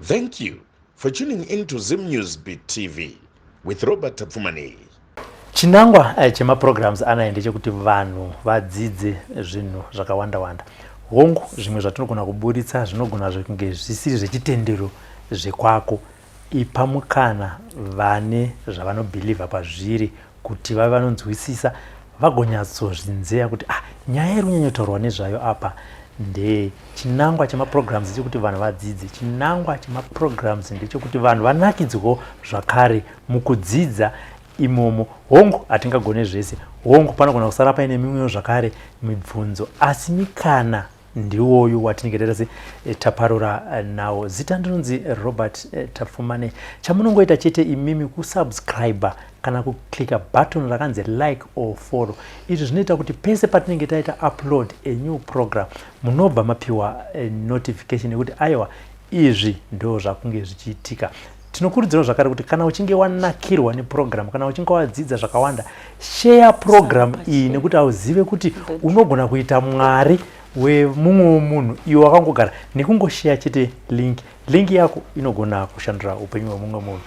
Thank you for tuning in to Zim News Beat TV with Robert Tapfumaneyi. Chinangwa chemaprograms anaya ndechekuti vanhu vadzidze zvinhu zvakawanda wanda. Hongu, zvimwe zvatinogona kuburitsa zvinogona kunge zvisiri zvechitendero zvekwako. Ipa mukana vane zvavanobhilivha pazviri kuti vave vanonzwisisa vagonyatsozvinzeya kuti ah, nyaya iri kunyanyotaurwa nezvayo apa ndeye. Chinangwa chemaprograms ndechekuti vanhu vadzidze. Chinangwa chemaprograms ndechekuti vanhu vanakidzwewo zvakare mukudzidza imomo. Hongu, hatingagone zvese. Hongu, panogona kusara paine mimwewo zvakare mibvunzo, asi mikana ndiwoyu watinenge taita se taparura nawo. Zita ndinonzi Robert Tapfumane. Chamunongoita chete imimi kusubscriber kana kuclicka button rakanzi like or follow. Izvi zvinoita kuti pese patinenge taita upload a new program munobva mapiwa notification yekuti aiwa, izvi ndo zvakunge zvichiitika. Tinokurudzirawo zvakare kuti kana uchinge wanakirwa neprogram, kana uchinge wadzidza zvakawanda, share program iyi, nekuti hauzive kuti unogona kuita mwari wemumwe wemunhu iwe wakangogara nekungosheya chete link. Link yako inogona kushandura upenyu hwemumwe munhu.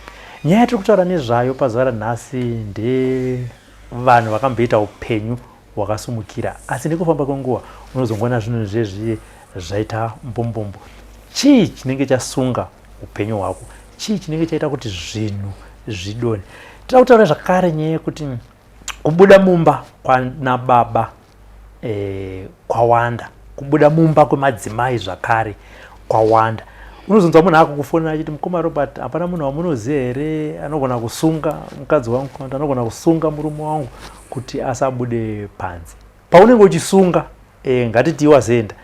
Nyaya yatiri kutaura nezvayo pazuva ranhasi ndevanhu vakamboita upenyu hwakasumukira, asi nekufamba kwenguva unozongoona zvinhu zvezviye zvaita mbombombo. Chii chinenge chasunga upenyu hwako? Chii chinenge chaita kuti zvinhu zvidonhe? Tinoda kutaura zvakare nyaya yekuti kubuda mumba kwana baba kwawanda, kubuda mumba kwemadzimai zvakare kwawanda. Unozonzwa munhu akukufonera achiti, mukoma Robert, hapana munhu wamunoziva here anogona kusunga mukadzi wangu kana kuti anogona kusunga murume wangu kuti asabude panze? Paunenge uchisunga, ngatiti wazoenda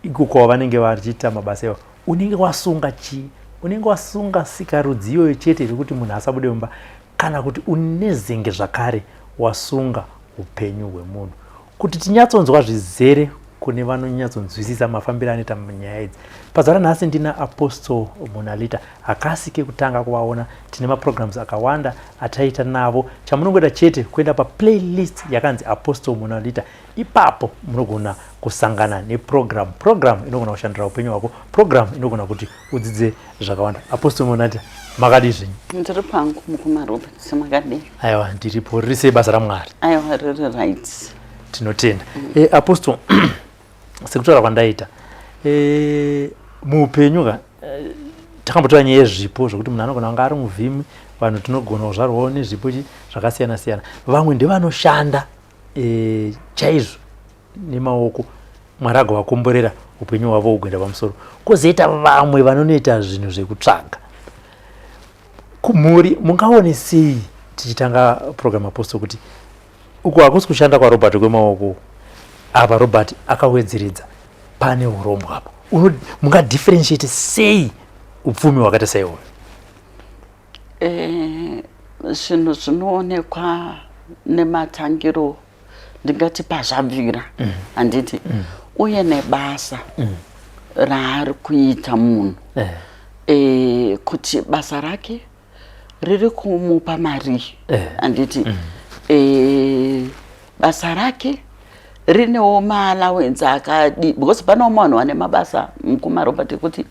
iko kwavanenge vachiita mabasa iwayo, unenge wasunga chii? Unenge wasunga sikarudzi iyoyo chete iri kuti munhu asabude mumba, kana kuti unezenge zvakare wasunga upenyu hwemunhu? Kuti tinyatsonzwa zvizere kune vanonyatsonzwisisa mafambiro anoita nyaya idzi, pazuva ranhasi ndina Apostle Monalita. Hakasi kekutanga kuvaona, tine maprograms akawanda ataita navo. Chamunongoita chete kuenda paplaylist yakanzi Apostle Monalita. Ipapo munogona kusangana neprogram. Program inogona kushandura upenyu hwako, program inogona kuti udzidze zvakawanda. Apostle Monalita, makadii zvenyu? Ndiri pangu, mukoma Robert, makadii? Aiwa, ndiripo. Riri sei basa raMwari? Aiwa, riri right. Tinotenda. Apostle, sekutaura kwandaita, muupenyu ka takambotora nyaya yezvipo zvokuti munhu anogona kunge ari muvhimi. Vanhu tinogona kuzvarwawo nezvipo zvakasiyana siyana. Vamwe ndevanoshanda chaizvo nemaoko, Mwari agovakomborera, upenyu hwavo hugoenda pamusoro. Kwozoita vamwe vanonoita zvinhu zvekutsvaga kumhuri. Mungaone sei, tichitanga program, Apostle, kuti uku hakusi kushanda kwaRobert kwemaoko, apa Robert akawedzeredza pane urombo apa? Mungadifferentiate sei upfumi hwakaita saiwoyo? Zvinhu zvinoonekwa nematangiro, ndingati pazvabvira, handiti? Uye nebasa raari kuita munhu, kuti basa rake riri kumupa mari, handiti? Basa rake rinewo maallowance akadi, because panewo vanhu vane mabasa, mukoma Robert, ekuti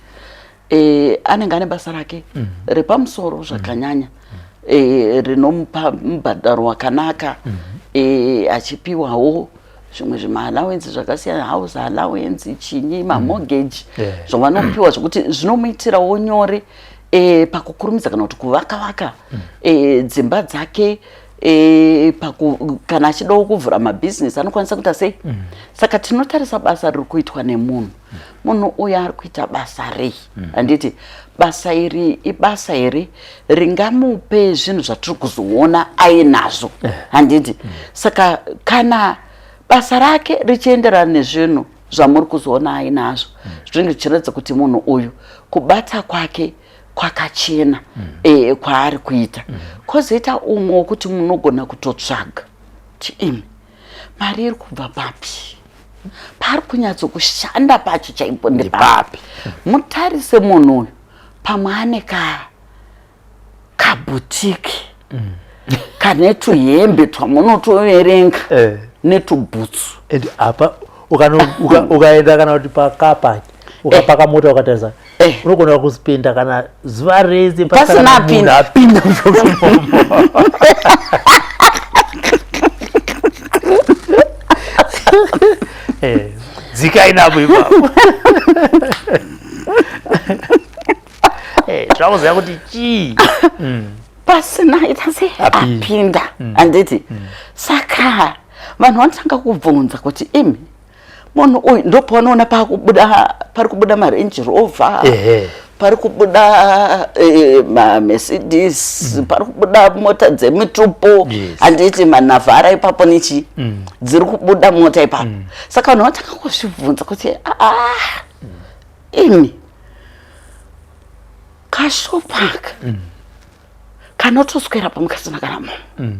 anenge ane basa rake repamusoro zvakanyanya, rinomupa mubhadharo wakanaka, achipiwawo zvimwe zvimaallowance zvakasiyana, house allowance, chinyi, mamortgage, zvavanopiwa zvokuti zvinomuitirawo nyore pakukurumidza kana kuti kuvaka vaka dzimba dzake, kana achidawo kuvhura mabhizinesi anokwanisa kuita sei. Saka tinotarisa basa riri kuitwa nemunhu. Munhu uyu ari kuita basa rei, handiti? Basa iri ibasa here ringamupe zvinhu zvatiri kuzoona ainazvo, handiti? Saka kana basa rake richienderana nezvinhu zvamuri kuzoona ainazvo, zvinenge zvichiratidza kuti munhu uyu kubata kwake kwakachena kwaari kuita. Kwozoita umwe wokuti munogona kutotsvaga kuti imi mari iri kubva papi, paari kunyatsokushanda pacho chaipo ndepapi. Mutarise munhu uyu, pamwe ane ka kabhutiki kane tuhembe twamunotoverenga netubhutsu. And apa ukaenda kana kuti pakapaki. Ukapaka mota ukatarisa, unogona kuspenda kana zuva rese pasina apinda. Apinda mushop imomo. Dzikai napo ipapo. Tinokuziva kuti chii. Pasina ita sei? Apinda. Apinda, handiti? Saka vanhu vanotanga kubvunza kuti imi, munhu uyu, ndopaunoona pakubuda, pari kubuda maRange Rover, pari kubuda maMercedes, pari kubuda mota dzemitupo, handiti? MaNavara ipapo nechi dziri kubuda mota ipapo. Saka vanhu vanotanga kuzvibvunza kuti, aa, imi, kashop aka kanotoswera pamwe kasina kana munhu,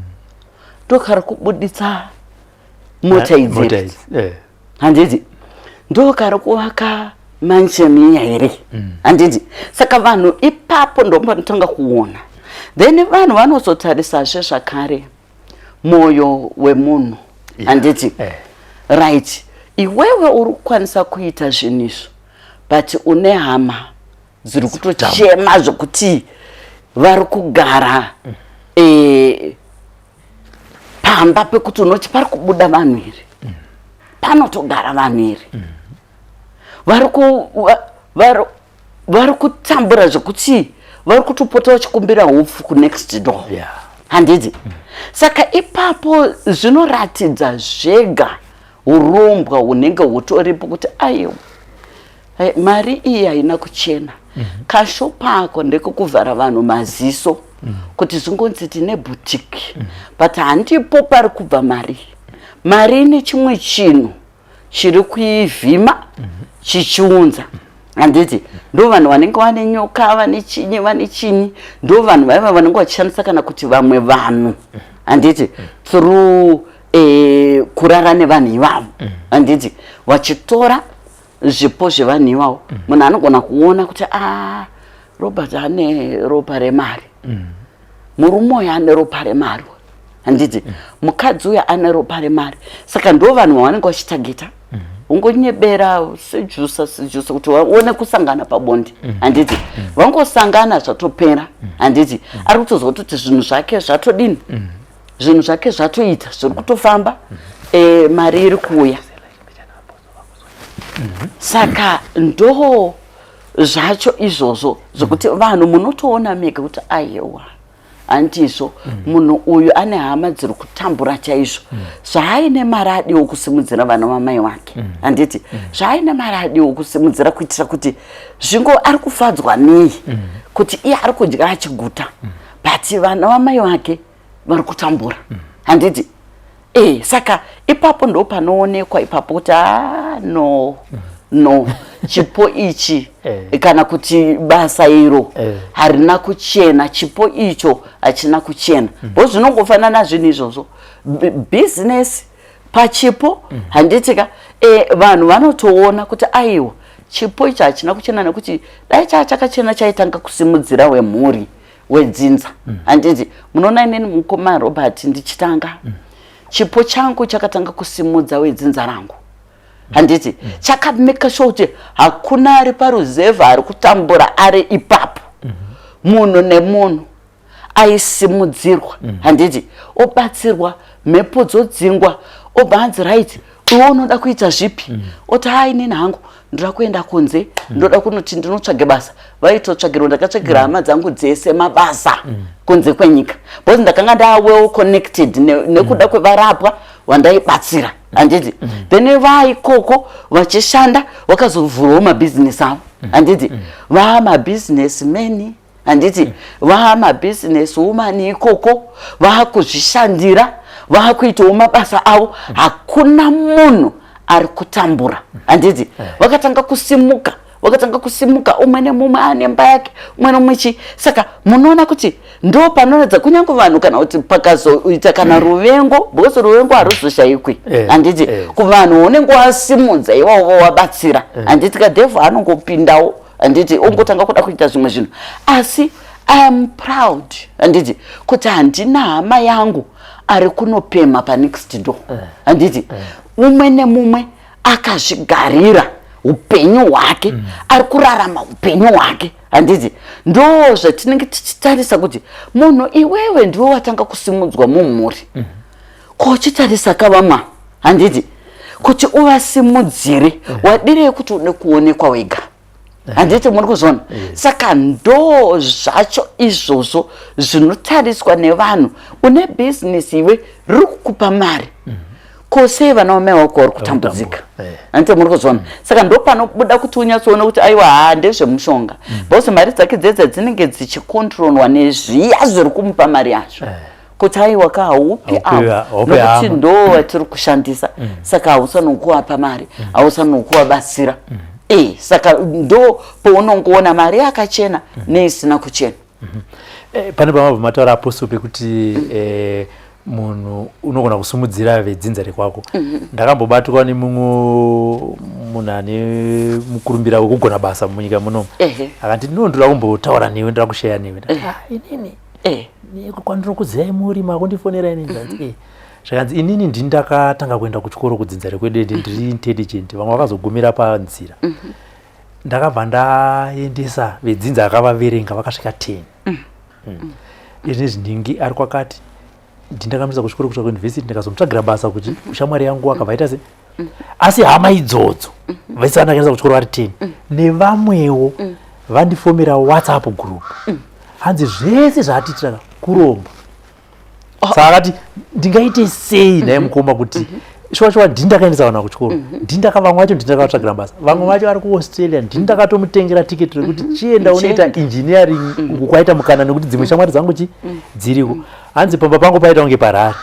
ndokari kubuditsa mota idzi? Mota idzi. Handiti ndokari kuvaka mansion iya here? Handiti? Saka vanhu ipapo ndopanotanga kuona. Then vanhu vanozotarisazve zvakare mwoyo wemunhu, handiti? Right, iwewe uri kukwanisa kuita zvinhu izvo, but une hama dziri kutochema zvokuti vari kugara pamba pekuti unoti pari kubuda vanhu here, panotogara vanhu here? Vari kutambura zvekuti vari kutopota vachikumbira hupfu kunext door, handiti? Saka ipapo zvinoratidza zvega urombwa hunenge hutoripo, kuti aiwa, mari iyi haina kuchena. Kashop ako ndekekuvhara vanhu maziso kuti zvingonzi tine boutique, but handipo pari kubva mari. Mari ine chimwe chinhu chiri kuivhima chichiunza, handiti? Ndo vanhu vanenge vane nyoka, vane chinyi, vane chinyi. Ndo vanhu vaiva vanenge vachishandisa kana kuti vamwe vanhu, handiti, through kurara nevanhu ivavo, handiti, vachitora zvipo zvevanhu ivavo. Munhu anogona kuona kuti a, Robert ane ropa remari, murume uyu ane ropa remari, handiti? Mukadzi uyu ane ropa remari. Saka ndo vanhu vavanenge vachitargeta, ungonyebera, sejusa sejusa kuti vaone kusangana pabonde, handiti? Vangosangana, zvatopera, handiti? Ari kutozwa kutoti zvinhu zvake zvatodini, zvinhu zvake zvatoita, zviri kutofamba, mari iri kuuya. Saka ndo zvacho izvozvo zvokuti vanhu munotoona mega kuti aiwa, handizvo, munhu uyu ane hama dziri kutambura chaizvo. Zvaaine mari, adiwo kusimudzira vana vamai vake, handiti? Zvaaine mari, adiwo kusimudzira kuitira kuti zvingo ari kufadzwa nei kuti iye ari kudya achiguta, but vana vamai vake vari kutambura, handiti? Saka ipapo ndo panoonekwa ipapo kuti a, no, no, chipo ichi kana kuti basa iro harina kuchena, chipo icho hachina kuchena. Bo zvinongofanana zvinhu izvozvo, business pachipo, handiti ka? Vanhu vanotoona kuti aiwa, chipo icho hachina kuchena, nekuti dai chaa chakachena chaitanga kusimudzira wemhuri, wedzinza, handiti? Munoona, inini mukoma Robert, ndichitanga, chipo changu chakatanga kusimudza wedzinza rangu, handiti? Chakamake sure kuti hakuna ari paruzevha ari kutambura ari ipapo. Munhu nemunhu aisimudzirwa, handiti? Obatsirwa, mhepo dzodzingwa, obva anzi, "Right, iwe unoda kuita zvipi?" Oti, "Hai, inini hangu ndoda kuenda kunze, ndoda kunoti ndinotsvage basa." Vaitotsvagirwa. Ndakatsvagira hama dzangu dzese mabasa kunze kwenyika, because ndakanga nda well connected nekuda kwevarapwa wandaibatsira, handiti? Then vaikoko vachishanda vakazovhurawo mabhizinesi avo, handiti? Vamabusiness men, handiti? Vamabusiness woman ikoko, vaakuzvishandira, vaakuitawo mabasa avo. Hakuna munhu ari kutambura, handiti? Vakatanga kusimuka, vakatanga kusimuka, umwe nemumwe ane mba yake, umwe nomumwe chii. Saka munoona kuti ndo panoratidza kunyange vanhu kana kuti pakazoita kana ruvengo, because ruvengo haruzoshayikwi, handiti? Kuvanhu unenge wasimudza iwavo wabatsira, handiti? Kadhevhu anongopindawo, handiti? Ongotanga kuda kuita zvimwe zvinhu. Asi I am proud, handiti, kuti handina hama yangu ari kunopema panext door, handiti? Umwe nemumwe akazvigarira. Upenyu hwake, ari kurarama upenyu hwake, handiti? Ndo zvatinenge tichitarisa kuti munhu iwewe ndiwe watanga kusimudzwa mumhuri. Ko chitarisa kavamwa, handiti, kuti uvasimudzire, wadirei kuti ude kuonekwa wega, handiti? Muri kuzviona? Saka ndo zvacho izvozvo zvinotariswa nevanhu. Une bhizinesi iwe riri kukupa mari, ko sei vana vamai vako vari kutambudzika? Handiti muri kuzviona? Saka ndo panobuda kuti unyatsoona kuti aiwa, haa, ndezvemushonga, because mari dzake dzedza dzinenge dzichikontrolwa nezviya zviri kumupa mari yacho, kuti aiwa ka, haupi Haupi, avo haupi nokuti hama. Ndo vatiri kushandisa, saka hausanokuwapa mari, hausanokuvabatsira. Saka ndo paunongoona mari yakachena neisina kuchena. Pane pamabva mataura, Apostle, pekuti munhu unogona kusumudzira vedzinza rekwako. Ndakambobatwa nemumwe munhu ane mukurumbira wekugona basa munyika munomu. Akati, "No, ndoda kumbotaura newe, ndoda kusheya newe." Ndakati, "Ah, inini kwandinokuziyai muri makundifonera inini?" Ndikati, "Eh." Zvakanzi, "Inini ndini ndakatanga kuenda kuchikoro kudzinza rekwedu, ende ndiri intelligent, vamwe vakazogumira panzira. Ndakabva ndaendesa vedzinza, akavaverenga vakasvika 10. Izvi nhingi ari kwakati, ndindakamisa kuchikoro kusvika kuyunivhesiti, ndikazomutsvagira basa kuti shamwari yangu akabva aita se. Asi hama idzodzo vese vandakaendesa kuchikoro vari 10 nevamwewo vandifomera WhatsApp group, hanzi zvese zvaatiitira kuromba." Saka akati, "Ndingaite sei naye mukoma kuti shuwa shuwa ndini ndakaendesa vanhu kuchikoro, ndini vamwe vacho ndini ndakavatsvagira basa, vamwe vacho vari kuAustralia, ndini ndakatomutengera tiketi rekuti chienda unoita engineering uku kwaita mukana, nekuti dzimwe shamwari dzangu chi dziriko." Hanzi, "Pamba pangu paita kunge parari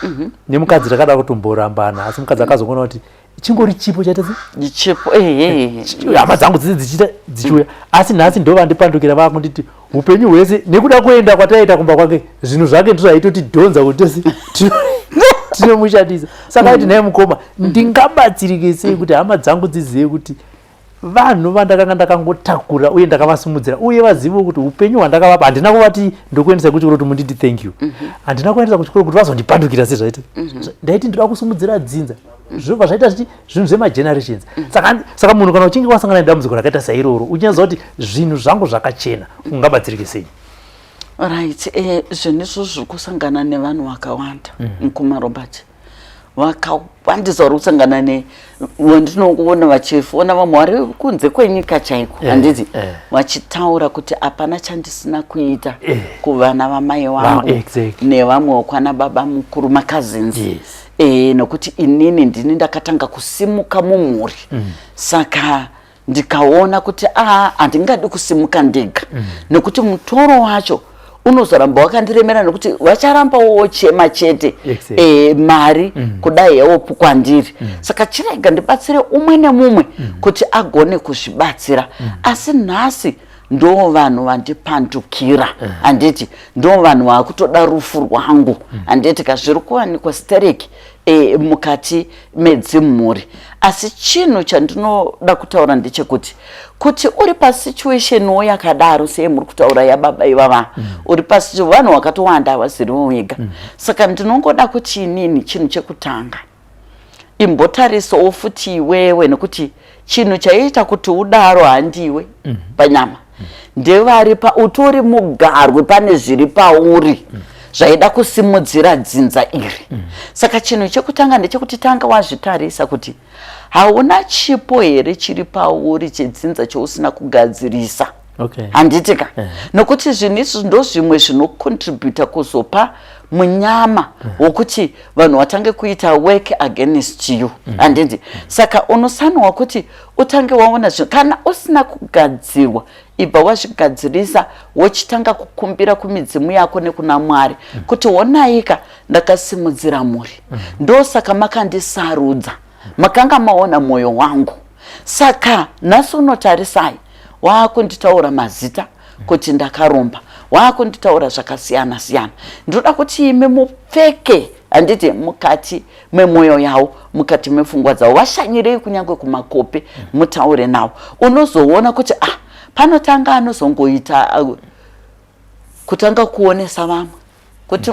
nemukadzi, takada kutomborambana, asi mukadzi akazoona kuti chingori chipo chaita se Chipo, ehe. Hama dzangu dzese dzichiita dzichiuya, asi nhasi ndo vandipandukira, vakunditi upenyu hwese nekuda kuenda kwataita kumba kwake, zvinhu zvake ndizvo aitotidhonza kuti tose tinomushandisa." Saka aiti, "Naye mukoma, ndingabatsirike sei kuti hama dzangu dzizive kuti vanhu vandakanga ndakangotakura uye ndakavasimudzira, uye vazive kuti upenyu hwandakavapa, handina kuvati ndokuendesa kuchikoro kuti munditi thank you, handina kuendesa kuchikoro kuti vazondipandukira sezvaita. Ndaiti ndoda kusimudzira dzinza, zvinobva zvaita zvichi zvinhu zvemagenerations." Saka munhu kana uchinge wasangana nedambudziko rakaita sairoro, uchinyaziva kuti zvinhu zvangu zvakachena, ungabatsirike sei? Right, zvinhu izvozvo zviri kusangana nevanhu vakawanda, mukoma Robert. Vakawandisa vari kusangana ne wandinongoona vachifona, vamwe vari kunze kwenyika chaiko, handiti? Vachitaura kuti hapana chandisina kuita kuvana vamai vangu nevamwe kwana baba mukuru, macousins, nokuti inini ndini ndakatanga kusimuka mumhuri. Saka ndikaona kuti a, handingadi kusimuka ndega, nekuti mutoro wacho unozoramba wakandiremera, nekuti vacharamba wochema chete mari kudai yawopu kwandiri. Saka chirega ndibatsire umwe nemumwe kuti agone kuzvibatsira. Asi nhasi ndo vanhu vandipandukira, handiti? Ndo vanhu vakutoda rufu rwangu, handiti ka? Zviri kuwanikwa stereki mukati medzimhuri. Asi chinhu chandinoda kutaura ndechekuti kuti uri pasituationwo yakadaro seyemuri kutaura yababa ivava, uri pasi vanhu vakatowanda, havazirivo wega. Saka ndinongoda kuti inini chinhu chekutanga, imbotarisawo futi iwewe, nekuti chinhu chaiita kuti udaro handiwe panyama, ndevari pa utori mugarwe, pane zviri pauri zvaida kusimudzira dzinza iri. Saka chinhu chekutanga ndechekuti tanga wazvitarisa kuti hauna chipo here chiri pauri chedzinza chousina kugadzirisa, handiti ka? Nokuti zvinhu izvi ndo zvimwe zvinocontributa kuzopa munyama wokuti vanhu vatange kuita work against you, handiti? Saka unosanwa kuti utange waona zvinhu. Kana usina kugadzirwa, ibva wazvigadzirisa, wochitanga kukumbira kumidzimu yako nekuna Mwari kuti, "Honaika, ndakasimudzira mhuri, ndosaka makandisarudza, makanga maona mwoyo wangu. Saka nhasi unotarisai, waakunditaura mazita kuti ndakaromba, waakunditaura zvakasiyana siyana. Ndinoda kuti imi mupfeke, handiti, mukati memwoyo yavo, mukati mepfungwa dzavo. Vashanyirei kunyange kumakope, mutaure navo." Unozoona kuti ah, panotanga anozongoita kutanga kuonesa vamwe kuti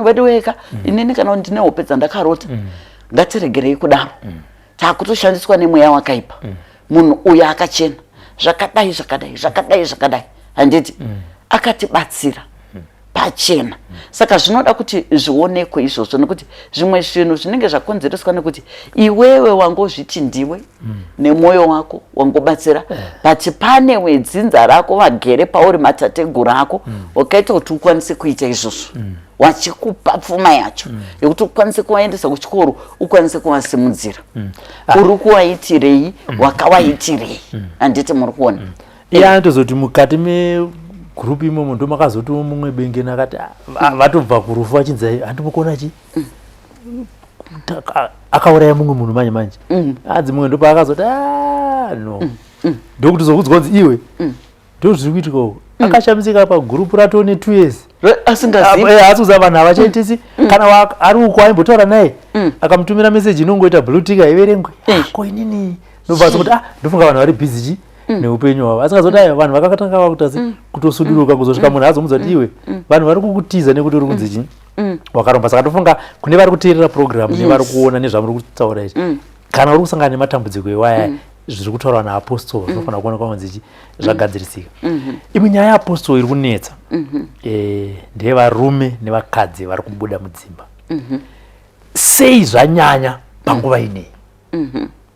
vedu weka, inini kana ndine hope dzandakarota, ngatiregerei kudaro, taakutoshandiswa nemweya wakaipa." Munhu uyu akachena zvakadai zvakadai zvakadai zvakadai, handiti? Akatibatsira pachena. Saka zvinoda kuti zvionekwe izvozvo, nekuti zvimwe zvinhu zvinenge zvakonzereswa nekuti iwewe wangozviti ndiwe nemwoyo wako wangobatsira, but pane wedzinza rako vagere pauri, matateguru ako wakaita kuti ukwanise kuita izvozvo, wachikupa pfuma yacho yekuti ukwanise kuvaendesa kuchikoro, ukwanise kuvasimudzira. Uri kuwaitirei? Wakawaitirei? Handiti muri kuona? Iye anotozoti mukati megurupu imomo ndo makazotiwo mumwe bengeni akati, "Ah, vatobva kurufu vachinzi handimbokuona chi akauraya mumwe munhu manje manje." Adzi mumwe ndopaakazoti, "Ah, no." Ndokuti zokudzwa kunzi iwe ndo zviri kuitika uko. Akashamisika pagurupu ratoo ne2 years asingazivi. Asi kuziva vanhu havachaitisi kana ari uko aimbotaura naye, akamutumira meseji inongoita blue tick, haiverengwe. Ko inini ndobva kuti, ah, ndofunga vanhu vari busy chi neupenyu hwavo. Asingazoti aiwa, vanhu vakatanga vakuita se kutosuduruka kuzosvika munhu azomudza kuti, "Iwe, vanhu vari kukutiza nekuti uri kunzi chi wakaromba." Saka tofunga kune vari kuteerera program nevari kuona nezvamuri kutaura izvi, kana uri kusangana nematambudziko iwaya, zviri kutaurwa naapostle zvinofanira kuonekwa kunzi chi zvagadzirisika. Imwe nyaya yeapostle iri kunetsa ndeyevarume nevakadzi vari kubuda mudzimba. Sei zvanyanya panguva ineyi?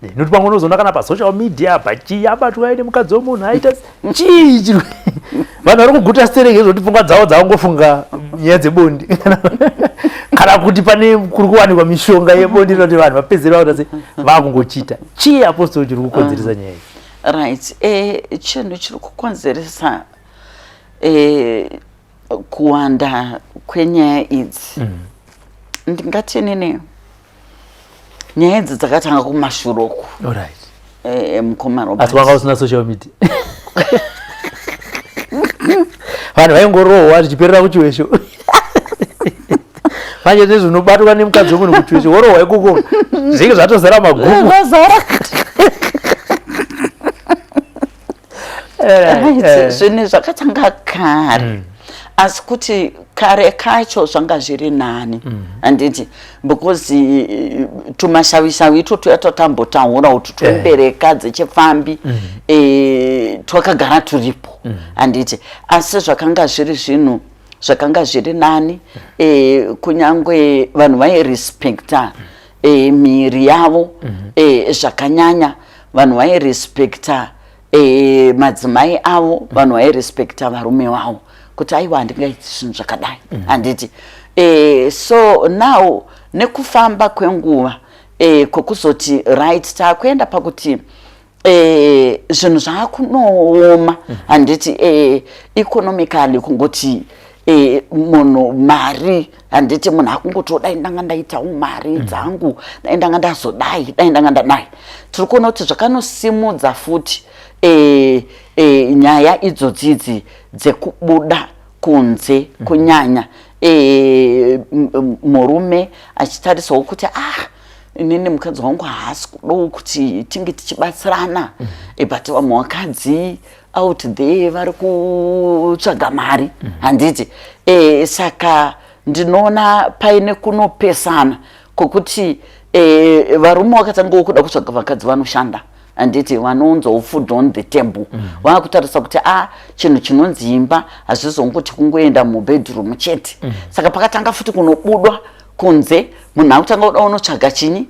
Nekuti pamwe unozoona kana pasocial media pachii, abatwa aine mukadzi wemunhu, aita chii chiri, vanhu vari kuguta stereki zvokuti pfungwa dzavo dzavangofunga nyaya dzebondi, kana kuti pane kuri kuwanikwa mishonga yebondi inoti vanhu vapedzere vakuita se vakungochita. Chii, apostle, chiri kukonzeresa nyaya iyi? Right, chinhu chiri kukonzeresa kuwanda kwenyaya idzi, ndingati nini, nyaya idzi dzakatanga kumashure uku. Mukoma Robert. Asi wanga usina social media, vanhu vaingorohwa zvichiperera kuchiwesho. Manje nezvinobatwa nemukadzi wemunhu kuchiwesho, worohwa ikoko, zvinenge zvatozara magupu. Zvazara. Right, zvinhu zvakatanga kare, asi kuti kare kacho zvanga zviri nani, handiti? Because tumashavishavi itwo tuya twatambotaura kuti twembereka dzechipfambi twakagara turipo, handiti? Asi zvakanga zviri zvinhu zvakanga zviri nani. Kunyangwe vanhu vairespekta miri yavo zvakanyanya, vanhu vairespekta madzimai avo, vanhu vairespekta varume vavo kuti aiwa, handingaiti zvinhu zvakadai, handiti? So now nekufamba kwenguva kwekuzoti right, taakuenda pakuti zvinhu zvaakunooma, handiti? Economically kungoti munhu mari, handiti? Munhu akungotiwo dai ndanga ndaitawo mari dzangu, dai ndanga ndazodai, dai ndanga ndadai. Tiri kuona kuti zvakanosimudza futi nyaya idzodzidzi dzekubuda kunze, kunyanya murume achitarisawo kuti, ah, inini mukadzi wangu haasi kudawo kuti tinge tichibatsirana, but vamwe vakadzi out there vari kutsvaga mari, handiti? Saka ndinoona paine kunopesana kwokuti varume vakatangawo kuda kutsvaga vakadzi vanoshanda, handiti? Vanounzawo food on the table. Vakutarisa kuti a chinhu chinonzi imba hazvizongoti kungoenda mubedroom chete. Saka pakatanga futi kunobudwa kunze, munhu akutanga kuda unotsvaga chinyi,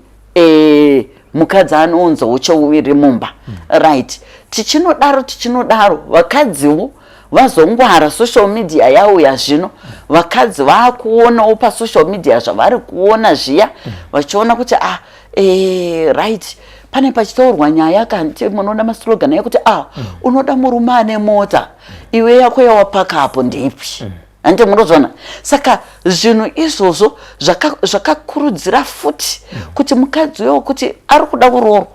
mukadzi anounzawo chouviri mumba. Right, tichinodaro tichinodaro, vakadziwo vazongwara. Social media yauya zvino, vakadzi vaakuonawo pasocial media zvavari kuona zviya, vachiona kuti, ah, right, pane pachitaurwa nyaya kanti munoona maslogan ekuti, ah, unoda murume ane mota, iwe yako yawapaka apo ndeipi? Handiti munozviona? Saka zvinhu izvozvo zvakakurudzira futi kuti mukadzi uyo kuti ari kuda kuroorwa,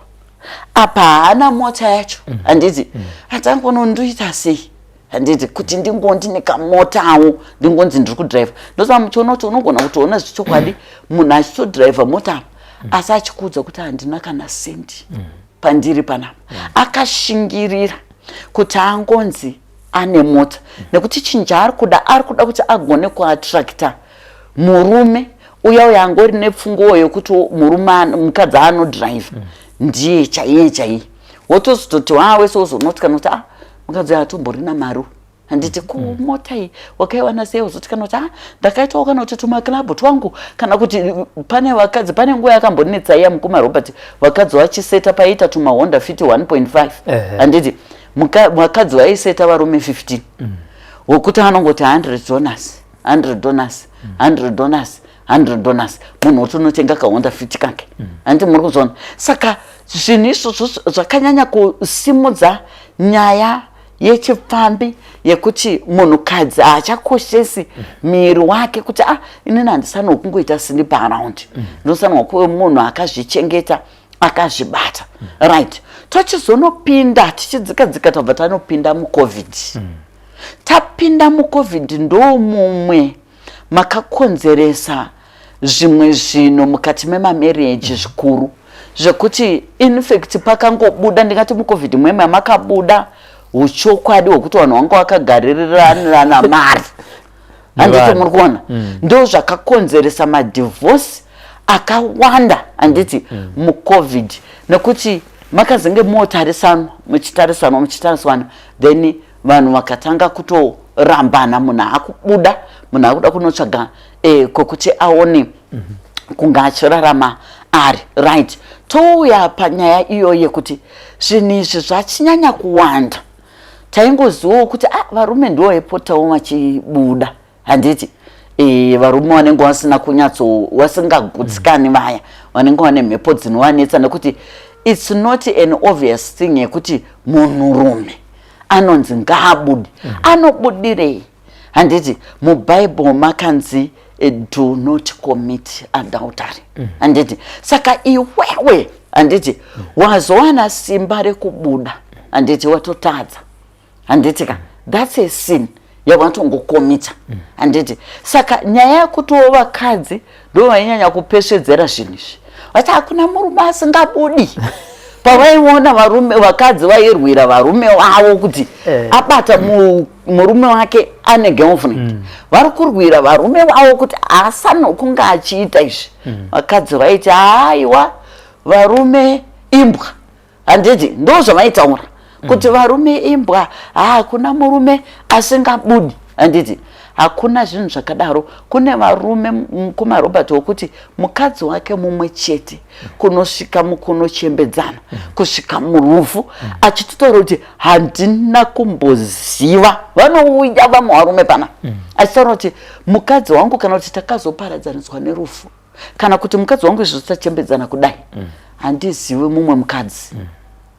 apa haana mota yacho, handiti? Atangonondoita sei, handiti, kuti ndingondi nekamotawo, ndingonzi ndiri kudhiraivha? Ndosaka muchiona kuti unogona kutoona zvechokwadi munhu achitodhiraivha mota apa, asi achikuudza kuti handina kana sendi pandiri panapa. Akashingirira kuti angonzi ane mota, nekuti chinhu chaari kuda, ari kuda kuti agone kuattracta murume uya uya angori nepfunguwo yekuti murume mukadzi anodhiraivha ndiye chaiye chaiye. Wotozototi wa wese wozonoti kana kuti, ah, mukadzi atomborina mari. Handiti ko mota iyi wakaiwana sei? Wozoti kana kuti, ah, ndakaitawo kana kuti tumaklabhu twangu, kana kuti pane vakadzi, pane nguva yakambonetsa iya, mukoma Robert, vakadzi vachiseta paiita tumaHonda Fit 1.5. Handiti vakadzi vaiseta varume 15, wokuti anongoti $100, $100, $100, $100, munhu wotonotenga kaHonda Fit kake. Handiti muri kuzviona? Saka zvinhu izvozvo zvakanyanya kusimudza nyaya yechipfambi, yekuti munhukadzi haachakoshesi muviri wake, kuti, ah, inini handisanwa kungoita sleep around, ndinosanwa kuve munhu akazvichengeta, akazvibata. Right, tochizonopinda tichidzika dzika, tabva tanopinda muCOVID. Tapinda muCOVID, ndo mumwe makakonzeresa zvimwe zvinhu mukati memamarriage zvikuru, zvekuti in fact pakangobuda, ndingati muCOVID mwema makabuda uchokwadi hwekuti vanhu vanga vakagaririrana mari. Handiti Nevanhu. muri kuona? Ndo zvakakonzeresa madivorce akawanda, handiti, muCOVID, nekuti makazenge motarisanwa, muchitarisanwa, muchitariswana, then vanhu vakatanga kutorambana. Munhu akubuda, munhu akuda kunotsvaga kwekuti aone kunge achirarama ari right. Touya panyaya iyoyo yekuti zvinhu izvi zvachinyanya kuwanda. Taingozivawo kuti, ah, varume ndo vaipotawo vachibuda, handiti? Varume vanenge vasina kunyatso, vasingagutsikani, vaya vanenge vane mhepo dzinovanetsa, nekuti it's not an obvious thing yekuti munhurume anonzi ngaabude. Anobudirei? Handiti mubhaibheri makanzi do not commit adultery? Handiti? Saka iwewe, handiti, wazowana simba rekubuda, handiti watotadza? Handiti ka that's a sin yawatongokomita, handiti? Saka nyaya yekutiwo vakadzi ndo vainyanya kupesvedzera zvinhu izvi, vati hakuna murume asingabudi. Pavaiona varume, vakadzi vairwira varume vavo kuti abata murume wake ane girlfriend, vari kurwira varume vavo kuti asanokunge achiita izvi. Vakadzi vaiti, haiwa, varume imbwa. Handiti ndo zvavaitaura kuti varume imbwa? Hakuna murume asingabudi, handiti? Hakuna zvinhu zvakadaro. Kune varume, mukoma Robert, wokuti mukadzi wake mumwe chete kunosvika mukunochembedzana, kusvika murufu, achitotaura kuti handina kumboziva. Vanouya vamwe varume pana achitaura kuti mukadzi wangu, kana kuti takazoparadzaniswa nerufu, kana kuti mukadzi wangu izvo tachembedzana kudai, handizivi mumwe mukadzi.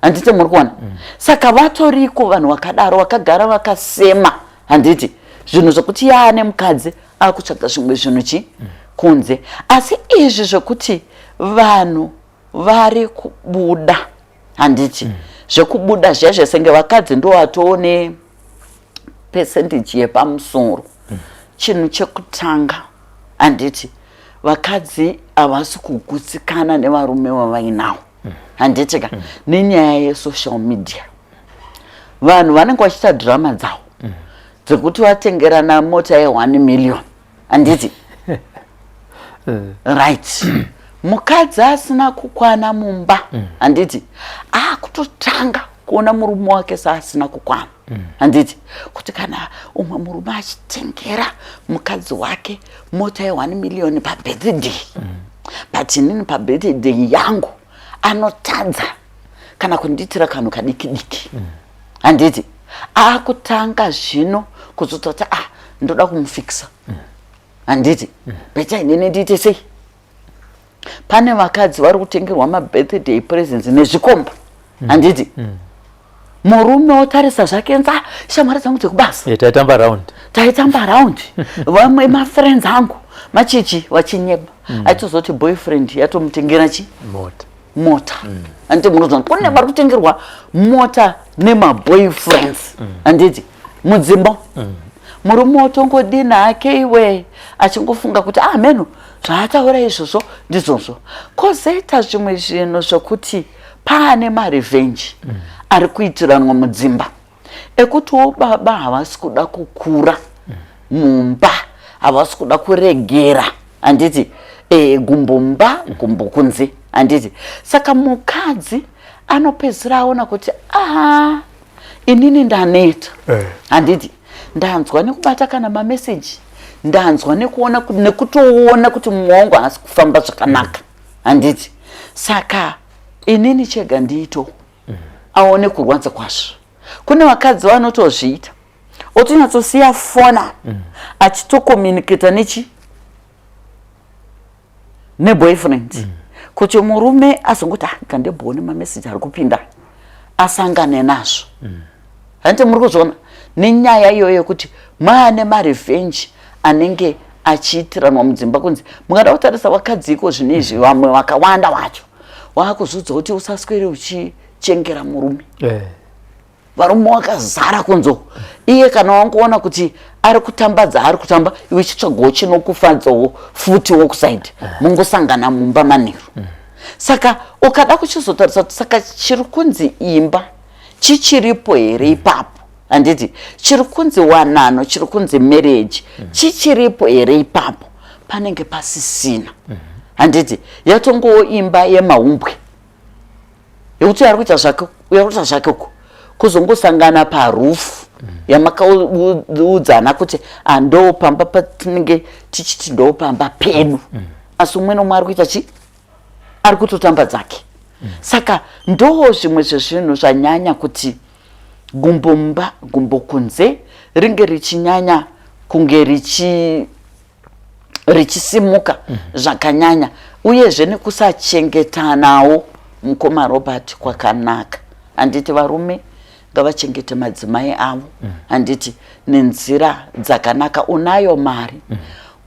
Handiti muri kuona? Saka vatoriko vanhu vakadaro, vakagara vakasema, handiti, zvinhu zvokuti yaane mukadzi akutsvaga zvimwe zvinhu chi kunze. Asi izvi zvokuti vanhu vari kubuda, handiti, zvekubuda zviya zvesenge vakadzi ndo vatoone percentage yepamusoro. Chinhu chekutanga, handiti, vakadzi havasi kugutsikana nevarume vavainawo, handiti ka? Nenyaya yesocial media, vanhu vanenge vachiita drama dzavo dzekuti vatengerana mota ye1 million, handiti? Right, mukadzi asina kukwana mumba, handiti, akutotanga kuona murume wake seasina kukwana, handiti? Kuti kana umwe murume achitengera mukadzi wake mota ye1 million pabirthday, but inini pabirthday yangu anotadza kana kundiitira kanhu kadiki diki, handiti? Akutanga zvino kuzototi, ah, ndoda kumufikisa, handiti? Better inini ndiite sei? Pane vakadzi vari kutengerwa mabirthday presents nezvikomba, handiti? Murume otarisa zvake nza, shamwari dzangu dzekubasa. Taitamba round. Taitamba round, vamwe mafriends angu machichi vachinyeba. Achitozoti boyfriend yatomutengera chi? Mota. Mota, handiti? Munozwa kune vari kutengerwa mota nemaboyfriends, handiti, mudzimba. Murume otongodina hake iwe, achingofunga kuti, ah, meno zvaataura izvozvo ndizvozvo. Kwozoita zvimwe zvinhu zvokuti paane marevenge ari kuitiranwa mudzimba, ekutiwo baba havasi kuda kukura mumba, havasi kuda kuregera, handiti? Gumbo mumba, gumbo kunze. Handiti? Saka mukadzi anopedzisira aona kuti aha, inini ndaneta. Handiti? Ndanzwa nekubata kana mameseji, ndanzwa nekuona, nekutoona kuti mumwe wangu haasi kufamba zvakanaka. Handiti? Saka inini chega ndiito aone kurwadza kwazvo. Kune vakadzi vanotozviita, otonyatsosiya fona achitokomunicata nechi neboyfriend kuti murume azongoti, ah, kandebhone mameseji ari kupinda, asangane nazvo. Handiti muri kuzviona nenyaya iyoyo yekuti maane marevenge anenge achiitiranwa mudzimba kunzi? Mungada kutarisa vakadzi iko zvino izvi, vamwe vakawanda vacho waakuzviudza kuti usaswere uchichengera murume. Varume wakazara kunzo. Iye kana wangoona kuti ari kutamba dzaari kutamba, iwe chitsvagawo chinokufadzawo futi wokusaidi, mungosangana mumba manheru. Saka ukada kuchizotarisa kuti saka chiri kunzi imba chichiripo here ipapo? Handiti chiri kunzi wanano, chiri kunzi marriage chichiripo here ipapo? Panenge pasisina. Handiti yatongowo imba yemaumbwe yekuti ari kuita zvake, uyo ari kuita zvake, uko kuzongosangana parufu yamakaudzana kuti ando pamba patinenge tichiti ndo pamba pedu, asi umwe nomwe ari kuita chi ari kutotamba dzake. Saka ndo zvimwe zvezvinhu zvanyanya kuti gumbo mumba, gumbo kunze ringe richinyanya kunge richisimuka zvakanyanya, uyezve nekusachengetanawo, mukoma Robert, kwakanaka. Handiti varume ngavachengete madzimai avo, handiti, nenzira dzakanaka? Unayo mari,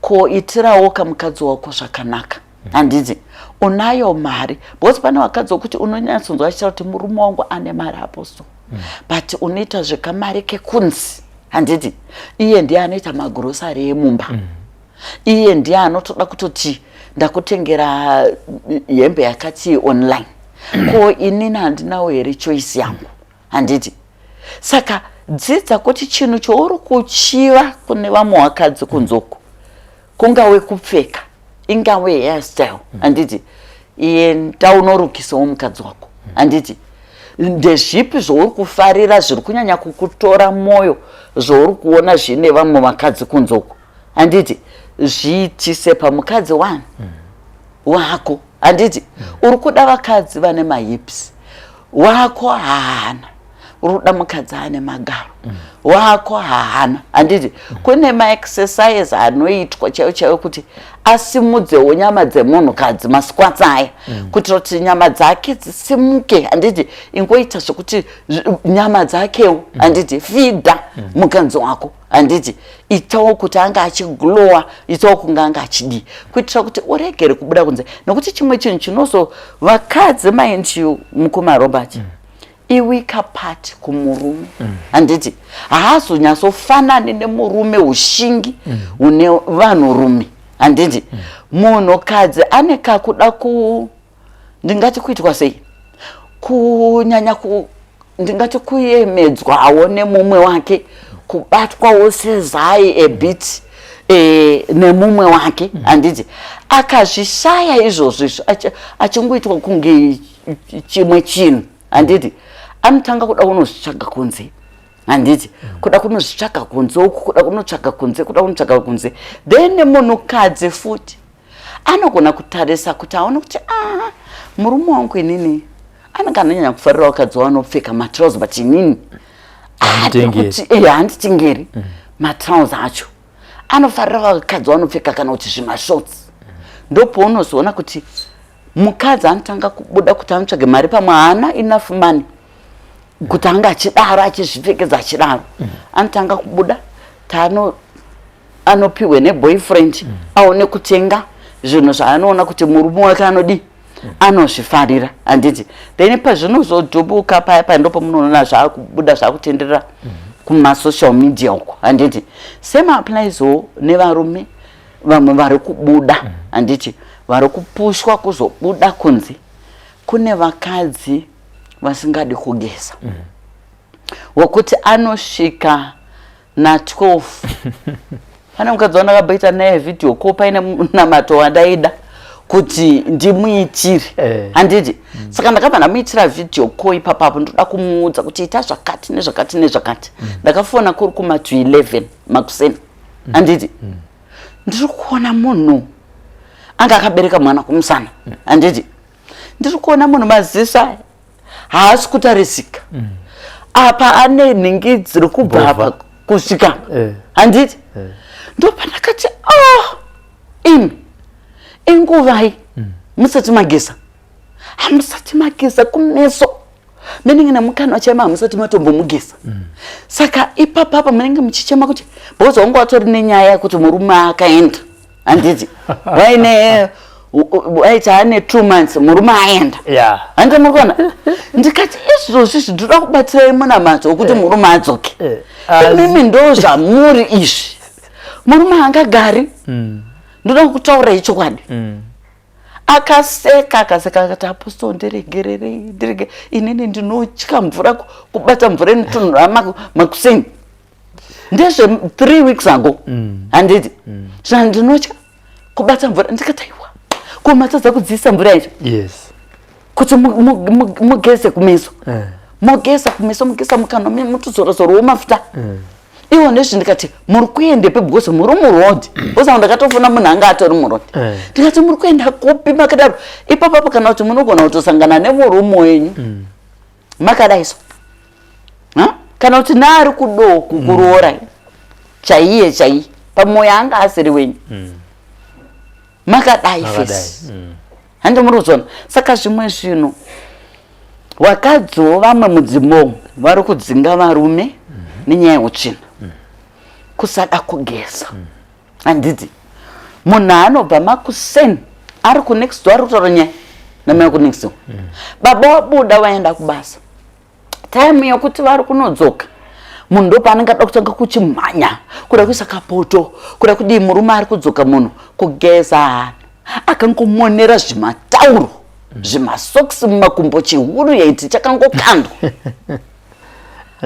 ko itirawo kamukadzi wako zvakanaka. Handiti unayo mari? Because pane vakadzi wokuti unonyatsonzwa achitaura kuti murume wangu ane mari, apostle, but unoita zvekamari kekunzi, handiti iye ndiye anoita magrosari emumba, iye ndiye anotoda kutoti ndakutengera hembe yakati online. Ko inini handinawo here choice yangu? Handiti? Saka dzidza kuti chinhu chouri kuchiva kune vamwe vakadzi kunzoku, kungave kupfeka, ingave hairstyle, handiti enda unorukisawo mukadzi wako. Handiti ndezvipi zvauri kufarira zviri kunyanya kukutora mwoyo zvauri kuona zvine vamwe vakadzi kunzoku? Handiti zviitise pamukadzi wani wako. Handiti uri kuda vakadzi vane mahips, wako haana. Uri kuda mukadzi ane magaro, wako haana. Handiti kune maexercise anoitwa chaiwo chaiwo kuti asimudzewo nyama dzemunhukadzi, masquats aya, kuitira kuti nyama dzake dzisimuke? Handiti ingoita zvekuti nyama dzakewo. Handiti feeda mukadzi wako. Handiti itawo kuti anga achiglowa, itawo kunge anga achidii, kuitira kuti uregere kubuda kunze. Nokuti chimwe chinhu chinozo vakadzi, mind you, mukoma Robert, iweaker part kumurume. Handiti haazonyatsofanani nemurume ushingi hune vanhurume. Handiti munhukadzi ane kakuda ku ndingati kuitwa sei, kunyanya ku ndingati kuyemedzwawo nemumwe wake, kubatwawo sezai a bit nemumwe wake. Handiti akazvishaya izvozvo izvo, achingoitwa kunge chimwe chinhu, handiti anotanga kuda kunozvitsvaga kunze. Handiti kuda kunozvitsvaga kunze uku, kuda kunotsvaga kunze, kuda kunotsvaga kunze. Then munhukadzi futi anogona kutarisa kuti aone kuti a murume wangu inini anenge anonyanya kufarira vakadzi vanopfeka matrausi, but inini Handitengeri. Handitengeri matrausi acho. Anofarira vakadzi vanopfeka kana kuti zvimashorts. Ndopaunozoona kuti mukadzi anotanga kubuda kuti anotsvage mari, pamwe haana enough money kuti anga achidaro achizvipfekedza achidaro. Anotanga kubuda taano anopiwe neboyfriend aone kutenga zvinhu zvaanoona kuti murume wake anodi anozvifarira. Handiti then pazvinozodhubuka paya paya, ndopamunoona zvaakubuda zvaakutenderera kumasocial media uko. Handiti same applieswo nevarume vamwe vari kubuda? Handiti vari kupushwa kuzobuda kunze kune vakadzi vasingadi kugeza, wokuti anosvika na12? Pane mukadzi wandakabaita naye video call paine munamato wandaida. Kuti ndimuitire. Handiti? Saka ndakabva ndamuitira video call ipapapo, ndoda kumuudza kuti ita zvakati nezvakati nezvakati. Ndakafona kuri kuma to 11 makuseni, handiti? Ndiri kuona munhu anga akabereka mwana kumusana, handiti? Ndiri kuona munhu maziso aya haasi kutarisika. Apa ane nhingi dziri kubva apa kusvika, handiti? Ndopandakati, "Oh, imi, inguvai musati mageza? Hamusati mageza kumeso, munenge nemukanwa chaimo hamusati matombomugeza." Saka ipapapa munenge muchichema kuti, because wanga watori nenyaya yekuti murume akaenda, handiti? Waine waiti ane 2 months murume aenda. Handiti muri kuona? Ndikati, "Izvozvi zvinoda kubatsirai munamato wekuti murume adzoke." Imimi ndo zvamuri izvi, murume haangagari. Ndoda kutaura chokwadi. Akaseka, akaseka, akati, "Apostle, ndiregererei, ndirege, inini ndinotya mvura, kubata mvura inotonhora makuseni." Ndezve 3 weeks ago, handiti? Zvina ndinotya kubata mvura. Ndikati, "Aiwa, ko matadza kudziisa mvura yacho kuti mugeze kumeso?" Mogeza kumeso, mugeza mukanwa, mutozorozorowo mafuta iwo nezvi. Ndikati, "Muri kuendepi? Because muri muroad." Because ndakatofona munhu anga atori muroad. Ndikati, "Muri kuenda kupi makadaro ipapapo? Kana kuti munogona kutosangana nemurume wenyu makadai so, kana kuti naari kudo kukuroora chaiye chaiye, pamwoyo anga asiri wenyu, makadai face." Handi muri kuzona? Saka zvimwe zvinhu, wakadziwo vamwe mudzimba vari kudzinga varume nenyaya yeutsvina, kusada kugeza, handiti? Munhu anobva makuseni ari kunext door, ari kutaura nyaya namai kunext door. Baba wabuda waenda kubasa, time yekuti vari kunodzoka, munhu ndo paanenge ada kutanga kuchimhanya, kuda kuisa kapoto, kuda kudii. Murume ari kudzoka, munhu kugeza hana, akangomonera zvimatauro, zvimasokisi mumakumbo, chihuru yaiti chakangokandwa.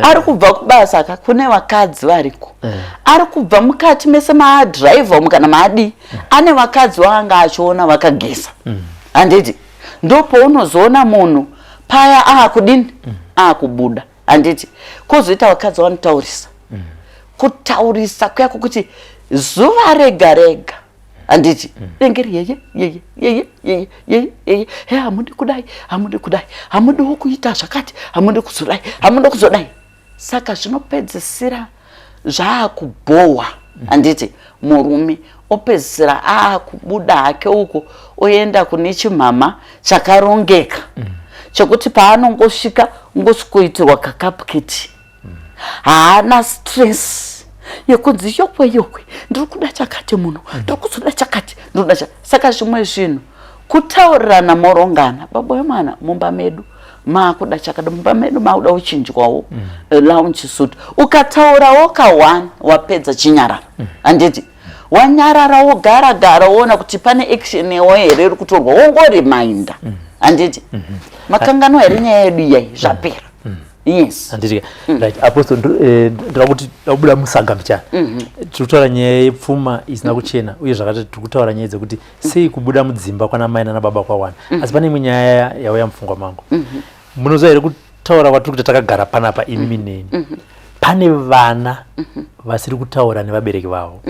Ari kubva kubasa ka, kune vakadzi variko. Ari kubva mukati mese maadhiraivha umu kana maadii, ane vakadzi vaanga achiona vakageza, handiti? Ndopaunozoona munhu paya aakudini, aakubuda, handiti? Kwozoita vakadzi vanotaurisa, kutaurisa kuya kwokuti zuva rega rega, handiti? Rinenge ri yeye yeye yeye yeye yeye yeye, "He, hamudi kudai, hamudi kudai, hamudiwo kuita zvakati, hamudi kuzodai, hamudi kuzodai." Saka zvinopedzisira zvaakubhohwa, handiti? Murume opedzisira aakubuda hake uko, oenda kune chimhama chakarongeka, chekuti paanongosvika ngosvikoitirwa kakapuketi, haana stress yekunzi, "Yokwe yokwe, ndiri kuda chakati muno, ndiri kuzoda chakati, ndiri kuda chakati." Saka zvimwe zvinhu kutaurirana, morongana, "Baba wemwana, mumba medu maakuda chakati, mumba medu maakuda kuchinjwawo lounge suit." Ukataurawo ka1, wapedza, chinyarara, handiti? Wanyarara, wogara gara, woona kuti pane action yewo here iri kutorwa, wongorimainda, handiti? Makanganwa here nyaya yedu iyai? Zvapera, yes. Handiti? Right, Apostle, ndoda kuti dakubuda musaga mbichana. Tiri kutaura nyaya yepfuma isina kuchena, uye zvakati tiri kutaura nyaya dzekuti sei kubuda mudzimba kwana mai nana baba kwawanda. Asi pane imwe nyaya yauya mupfungwa mangu. Munoziva here, kutaura kwatiri kuita takagara panapa imimi neni, pane vana vasiri kutaura nevabereki vavo.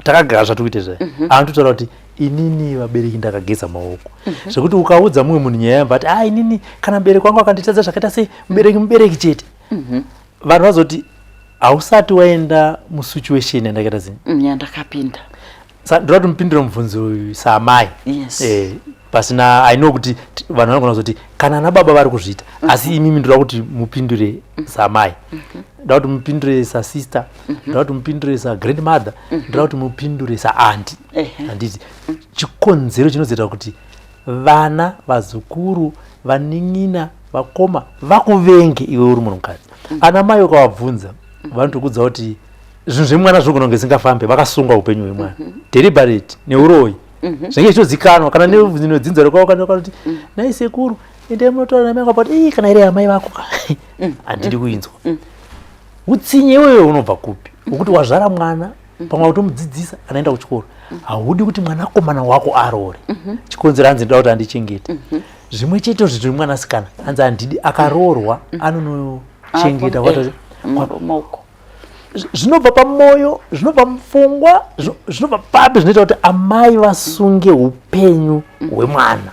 Takagara zvatiri kuita izvai, anototaura kuti, "Inini vabereki ndakageza maoko," zvekuti ukaudza mumwe munhu nyaya yamba ati, "A, inini kana mubereki wangu akanditadza zvakaita sei, mubereki mubereki chete." Vanhu vazoti hausati waenda musituation yandakaita sei. Yandakapinda. Ndoda kuti mupindure mubvunzo uyu saamai. Yes. Pasina, I know kuti vanhu vanogona kuzoti kana ana baba vari kuzviita, asi imimi ndoda kuti mupindure saamai, ndoda kuti mupindure sasister, ndoda kuti mupindure sagrandmother, ndoda kuti mupindure saaunty. Handiti chikonzero chinozoita kuti vana, vazukuru, vanin'ina, vakoma vakuvenge iwe uri munhukadzi? Ana mai ukavabvunza, vanotokudza kuti zvinhu zvemwana zvinogona kunge zvisingafambe, vakasunga upenyu hwemwana deliberate neuroyi, zvinenge zvichitozikanwa kana nedzinza rekwavo. Kana kuti, "Nai sekuru, endai munotaura namai vangu," but ii, kana iri amai vako ka, handidi kuinzwa. Utsinye iwewe unobva kupi, wekuti wazvara mwana? Pamwe kutomudzidzisa anaenda kuchikoro. Haudi kuti mwanakomana wako aroore. Chikonzero hanzi ndoda kuti andichengete. Zvimwe chete zviri mwanasikana, hanzi handidi akaroorwa anonochengeta. Murume uko. Zvinobva pamwoyo, zvinobva mupfungwa, zvinobva papi zvinoita kuti amai vasunge upenyu hwemwana?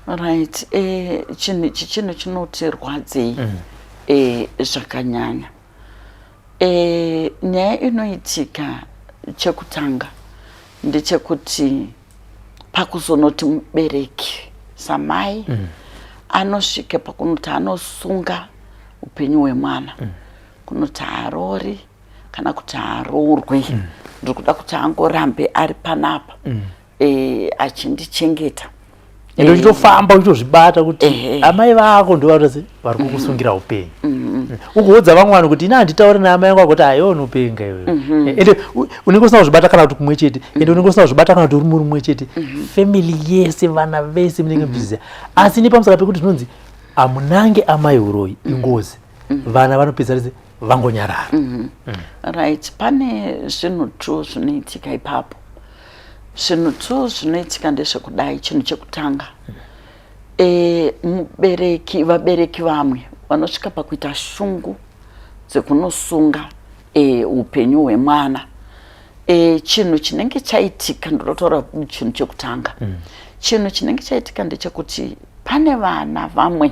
Right, chinhu ichi chinhu chinotirwadzei zvakanyanya. Nyaya inoitika chekutanga ndechekuti pakuzonoti mubereki samai anosvika pakunoti anosunga upenyu hwemwana kunoti haarori kana kuti haroorwi, ndiri kuda kuti angorambe ari panapa achindichengeta. Ende uchitofamba uchitozvibata kuti amai vako ndo vari kukusungira upenyu. Ugoudza vamwe vanhu kuti ina handitauri naamai vangu, akuti aiwa, unopenga iwewe. Ende unenge usina kuzvibata kana kuti kumwe chete, ende unenge usina kuzvibata kana kuti uri muri mumwe chete, family yese, vana vese munenge muchiziva. Asi nepamusaka pekuti zvinonzi amunange amai uroyi ingozi, vana vanopedza rese vangonyarara. Right, pane zvinhu two zvinoitika ipapo. Zvinhu two zvinoitika ndezvekudai. Chinhu chekutanga, mubereki, vabereki vamwe vanosvika pakuita shungu dzekunosunga upenyu hwemwana. Chinhu chinenge chaitika, ndoda kutaura chinhu chekutanga. Chinhu chinenge chaitika ndechekuti pane vana vamwe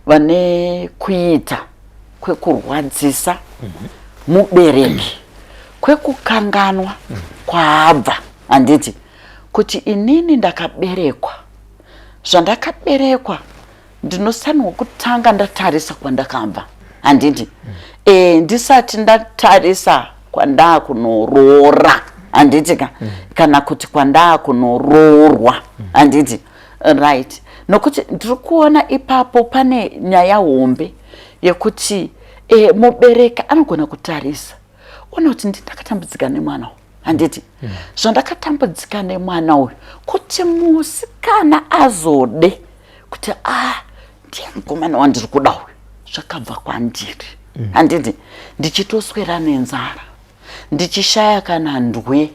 vane kuita kwekurwadzisa mubereki, kwekukanganwa kwaabva, handiti? Kuti inini ndakaberekwa, zvandakaberekwa ndinosanirwa kutanga ndatarisa kwandakabva, handiti? Ndisati ndatarisa kwandaakunoroora, handiti ka? Kana kuti kwandaakunoroorwa, handiti? Right, nokuti ndiri kuona ipapo pane nyaya hombe yekuti mubereki anogona kutarisa ona kuti ndakatambudzika nemwana uyu, handiti? Zvandakatambudzika nemwana uyu kuti musikana azode kuti a ndiye mukomana wandiri kuda uyu, zvakabva kwandiri, handiti? Ndichitoswera nenzara, ndichishaya kana ndwe,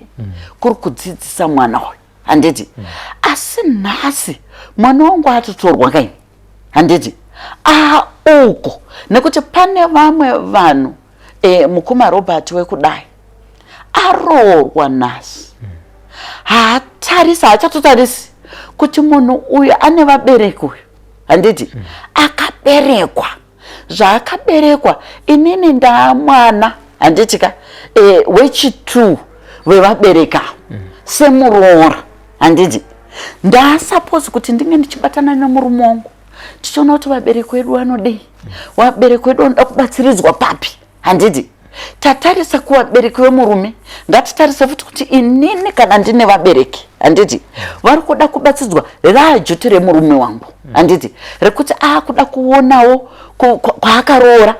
kuri kudzidzisa mwana uyu, handiti? Asi nhasi mwana wangu atotorwa kaini, handiti? Uko nekuti pane vamwe vanhu, mukoma Robert, wekudai aroorwa nhasi, haatarisi, haachatotarisi kuti munhu uyu ane vabereki uyu, handiti? Akaberekwa zvaakaberekwa, inini ndaamwana, handiti ka? Wechi2 wevabereki avo semuroora, handiti? Ndaasupposed kuti ndinge ndichibatana nemurume wangu, tichiona kuti vabereki vedu vanodei, vabereki vedu vanoda kubatsiridzwa papi, handiti? Tatarisa kuvabereki vemurume, ngatitarise futi kuti inini kana ndine vabereki, handiti, vari kuda kubatsidzwa, raaduty remurume wangu, handiti, rekuti aakuda kuonawo kwaakaroora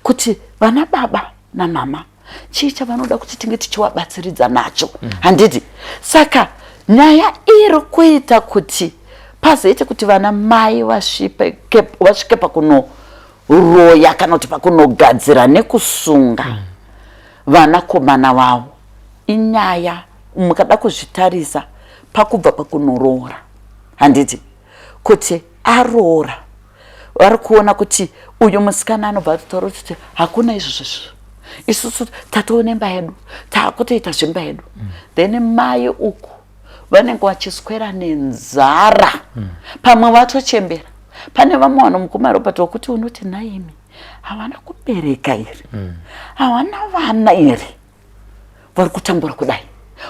kuti vana baba namama chii chavanoda kuti tinge tichivabatsiridza nacho, handiti? Saka nyaya iri kuita kuti pazoite kuti vana mai vasvike pakunoroya kana kuti pakunogadzira nekusunga vanakomana vavo inyaya, mukada kuzvitarisa, pakubva pakunoroora, handiti? Kuti aroora, vari kuona kuti uyu musikana anobva atotaura kuti hakuna izvozvo, isusu tatoona imba yedu, taakutoita zvimba yedu. Then mai uku vanenge vachiswera nenzara, pamwe vatochembera. Pane vamwe vanhu, mukoma Robert, wekuti unoti naimi havana kubereka here? Havana vana here vari kutambura kudai?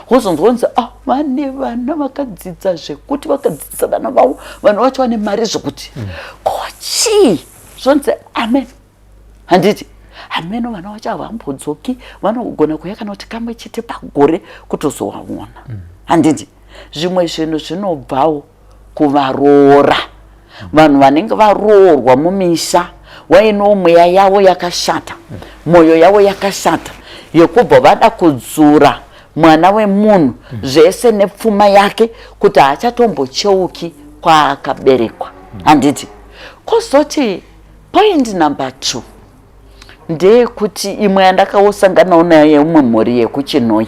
Wozonzwa kunzi ah, vane vana vakadzidza zvekuti vakadzidzisa vana vavo, vanhu vacho vane mari zvekuti. Ko chii? Zvonzi amen, handiti? Hameno vana vacho havambodzoki, vanogona kuuya kana kuti kamwe chete pagore kutozovaona, handiti? Zvimwe zvinhu zvinobvawo kuvaroora, vanhu vanenge varoorwa mumisha wainewo mweya yavo yakashata, mwoyo yavo yakashata, yekubva vada kudzura mwana wemunhu zvese nepfuma yake kuti haachatombocheuki kwaakaberekwa, handiti? Kwozoti point number 2. Ndeyekuti imwe yandakaosanganawo nayo yeumwe mhuri yekuChinhoyi.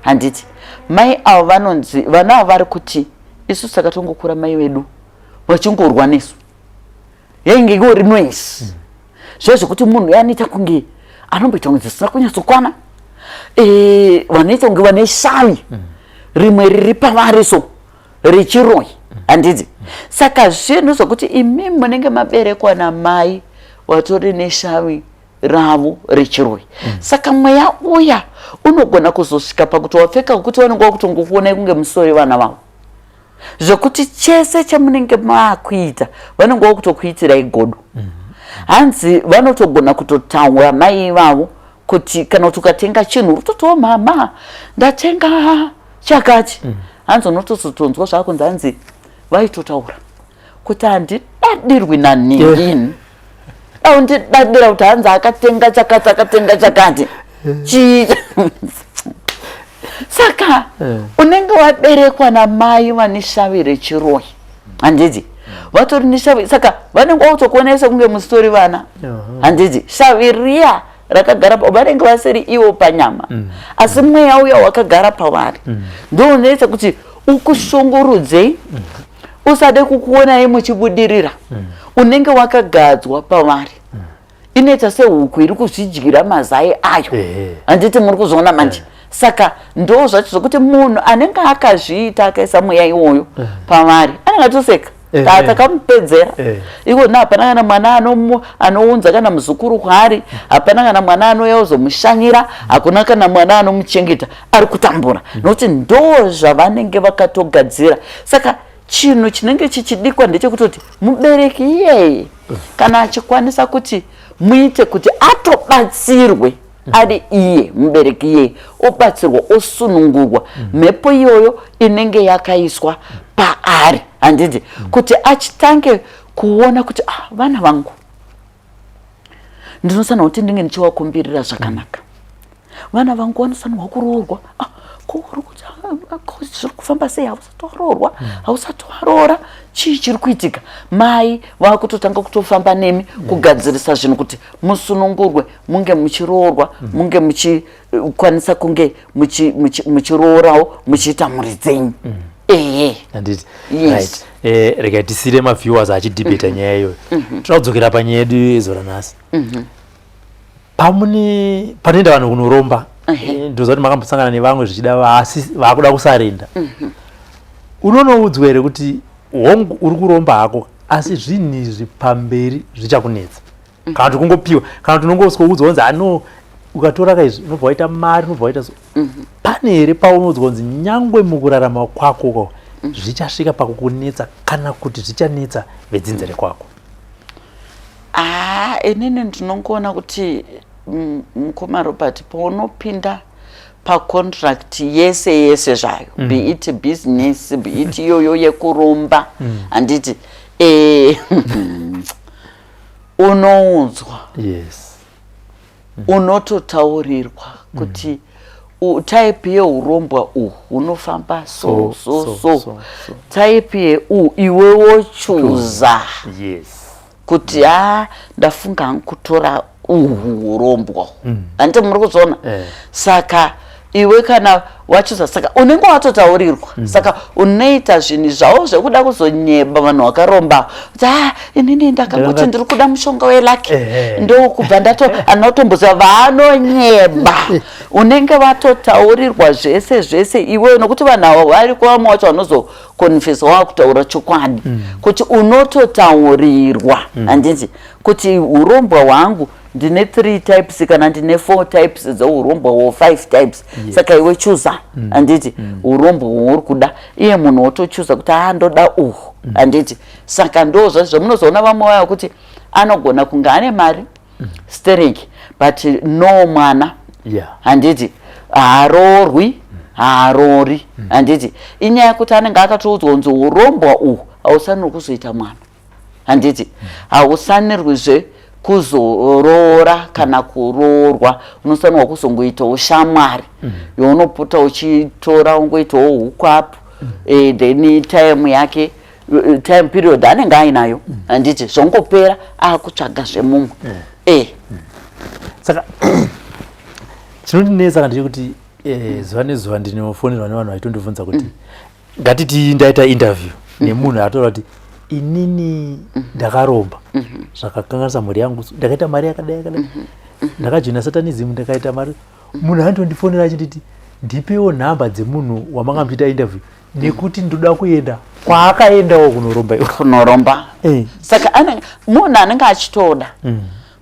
Handiti mai avo vanonzi vana avo vari kuti isu takatongokura mai vedu vachingorwa nesu, yainge ingori noise. Zviya zvekuti munhu anoita kunge anomboita kunge zvisina kunyatsokwana, vanoita kunge vane shavi rimwe riri pavari so rechiroyi, handiti? Saka zvinhu zvokuti imi munenge maberekwa namai watori neshavi ravo rechiroyi. Saka mweya uya unogona kuzosvika pakuti wapfeka kuti vanenge vakutongokuonai kunge musori vana vavo, zvekuti chese chamunenge maakuita vanenge vakutokuitirai godo. Hanzi vanotogona kutotaura mai ivavo kuti kana kuti ukatenga chinhu utotiwo, "Mama, ndatenga chakati." Hanzi unotozotonzwa zvakunzi hanzi vaitotaura kuti, "Handidadirwi naningini, aundidadira kuti hanzi akatenga chakati, akatenga chakati chii." Saka unenge waberekwa namai vane shavi rechiroyi, handiti? Vatori neshavi, saka vanenge vakutokuonesa kunge musitori vana, handiti? Shavi riya rakagara vanenge vasiri ivo panyama, asi mweya uya wakagara pavari ndo unoita kuti ukushungurudzei, usade kukuonai muchibudirira. Unenge wakagadzwa pavari. Inoita sehuku iri kuzvidyira mazai ayo, handiti muri kuzviona manje? Saka ndo zvacho zvokuti munhu anenge akazviita, akaisa mweya iwoyo pavari, anenge atoseka. Takamupedzera ikona. Hapana kana mwana anounza kana muzukuru kwaari, hapana kana mwana anouya kuzomushanyira, hakuna kana mwana anomuchengeta, ari kutambura, nokuti ndo zvavanenge vakatogadzira. Saka chinhu chinenge chichidikwa ndechekutoti mubereki iyeye kana achikwanisa kuti muite kuti atobatsirwe ari iye mubereki iyeye, obatsirwa, osunungurwa mhepo iyoyo inenge yakaiswa paari, handiti? Kuti achitange kuona kuti, ah, vana vangu ndinofanira kuti ndinge ndichivakumbirira zvakanaka, vana vangu vanofanirwa kuroorwa. Ah, ko uri kuti, ah, ko zviri kufamba sei? Hausati waroorwa, hausati waroora, chii chiri kuitika? Mai vakutotanga kutofamba nemi kugadzirisa zvinhu kuti musunungurwe, munge muchiroorwa, munge muchikwanisa kunge muchiroorawo, muchiita mhuri dzenyu, ehe. Handiti? Yes. Right, regai tisire maviewers achidhibheta nyaya iyoyo. Toda kudzokera panyaya yedu yezuva ranhasi. Pamune panoenda vanhu kunoromba, ndinoziva kuti makambosangana nevamwe zvichida vakuda kusarenda. Unonoudzwa here kuti hongu, uri kuromba hako, asi zvinhu izvi pamberi zvichakunetsa? Kana kuti kungopiwa, kana kuti unongoswoudzwa kunzi ano ukatora kaizvi unobva waita mari, unobva waita so? Pane here paunoudzwa kunzi nyangwe mukurarama kwako ko zvichasvika pakukunetsa, kana kuti zvichanetsa vedzinza rekwako? Ah, inini ndinongoona kuti mukoma Robert, paunopinda pacontract yese yese zvayo, be it business, be it iyoyo yekuromba, handiti? Unoudzwa, unototaurirwa kuti type yeurombwa uhu hunofamba so so so, so, so. Type yeu iwe wochuza kuti ha, ndafunga hangu kutora uhu urombwa, handiti muri kuzviona? Eh. Saka iwe kana wachuza, saka unenge watotaurirwa. Saka unoita zvinhu zvavo zvekuda kuzonyeba vanhu vakaromba kuti, "Ah, inini ndakangoti ndiri kuda mushonga welucky." Ndokubva ndato anotomboziva vaanonyeba. Unenge watotaurirwa zvese zvese iwe, nokuti vanhu ava variko, vamwe vacho vanozokonfesa wakutaura chokwadi kuti unototaurirwa, handiti, kuti urombwa hwangu ndine three types kana ndine four types dzeurombwa or five types. Saka iwe chuza, handiti, urombwa hwauri kuda. Iye munhu wotochuza kuti, "A, ndoda uhu," handiti? Saka ndo zvacho zvamunozoona vamwe vaya kuti anogona kunge ane mari stereki but no mwana, handiti? Haaroorwi, haaroori, handiti? Inyaya yekuti anenge akatoudzwa kunzi urombwa uhu hausanirwi kuzoita mwana, handiti? Hausanirwizve kuzoroora kana kuroorwa. Unofanirwa kuzongoitawo shamwari yaunopota uchitora, ungoitawo hookup. Then time yake, time period anenge ainayo, handiti? Zvongopera, akutsvaga zvemumwe. Saka chinondinetsa ndechekuti zuva nezuva ndinofonerwa nevanhu vachitondibvunza kuti ngatiti ndaita interview nemunhu ataura kuti inini ndakaromba, zvakakanganisa mhuri yangu, ndakaita mari yakadai yakadai, ndakajoina satanism, ndakaita mari. Munhu anotondifonera achinditi, "Ndipewo nhamba dzemunhu wamanga muchiita interview, nekuti ndoda kuenda kwaakaendawo kunoromba iwo." Kunoromba. Saka munhu anenge achitoda,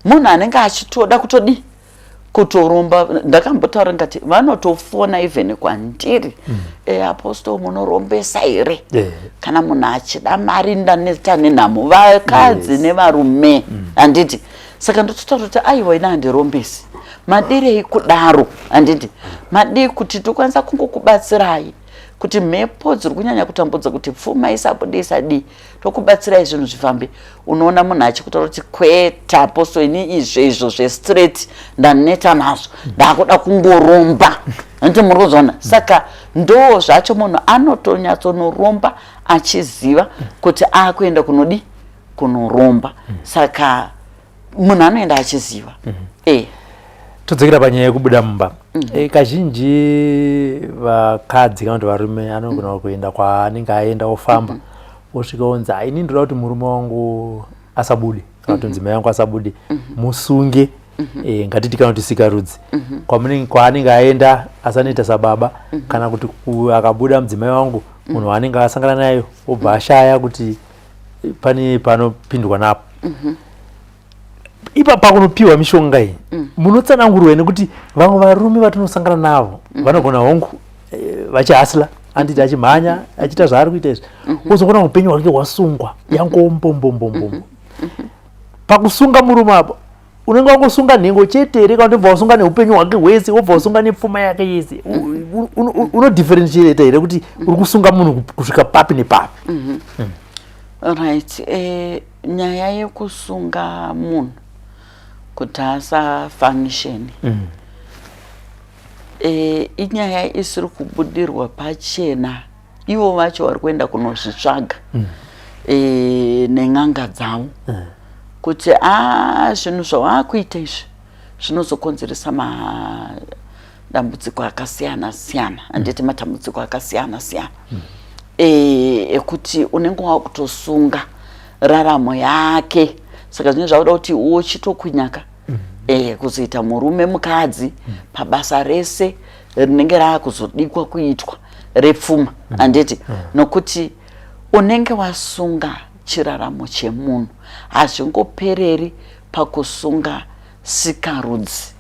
munhu anenge achitoda kutodi kutoromba. Ndakambotaura ngati vanotofona even kwandiri, "Apostle, munorombesa here?" Kana munhu achida mari, ndaneta nenhamo, vakadzi nevarume, handiti? Saka ndototaura kuti, "Aiwa, ina handirombesi. Madirei kudaro, handiti? Madii kuti tokwanisa kungokubatsirai kuti mhepo dziri kunyanya kutambudza kuti pfuma isabude, isadii, tokubatsirai zvinhu zvifambe." Unoona munhu achikutaura kuti, "Kwete apostle, ini izvo izvo zvestraight ndaneta nazvo, ndakuda kungoromba." Handiti muri kuzviona? Saka ndo zvacho, munhu anotonyatsonoromba achiziva kuti akuenda kunodi kunoromba. Saka munhu anoenda achiziva e. Todzokera panyaya yekubuda mumba. Kazhinji vakadzi kana kuti varume anogona kuenda kwaanenge aenda, ofamba, osvika onzi, "Ini ndoda kuti murume wangu asabude kana kuti mudzimai wangu asabude, musunge." Ngatiti kana kuti sikarudzi kwaanenge aenda asanoita sababa, kana kuti akabuda mudzimai wangu, munhu waanenge asangana nayo obva ashaya kuti pane panopindwa napo. Ipa pakunopiwa mishonga iyi, munotsanangurwa nekuti vamwe varume vatinosangana navo vanogona hongu vachihasila, anditi, achimhanya, achiita zvaari kuita izvi, ozogona upenyu hwake hwasungwa yangombombombombombo. Pakusunga murume apo, unenge wangosunga nhengo chete here, kana kuti wasunga neupenyu hwake hwese, wobva wasunga nepfuma yake yese? Unodifferentiate here kuti uri kusunga munhu kusvika papi nepapi? Right, nyaya yekusunga munhu kuti asafunctione inyaya isiri kubudirwa pachena. Ivo vacho vari kuenda kunozvitsvaga nen'anga dzavo kuti a zvinhu zvawaakuita izvi zvinozokonzeresa madambudziko akasiyana siyana, handiti? Matambudziko akasiyana siyana ekuti unenge wakutosunga raramo yake. Saka zvinenge zvakuda kuti uchitokwinyaka kuzoita murume mukadzi pabasa rese rinenge raakuzodikwa kuitwa repfuma, handiti? Nokuti unenge wasunga chiraramo chemunhu. Hazvingopereri pakusunga sikarudzi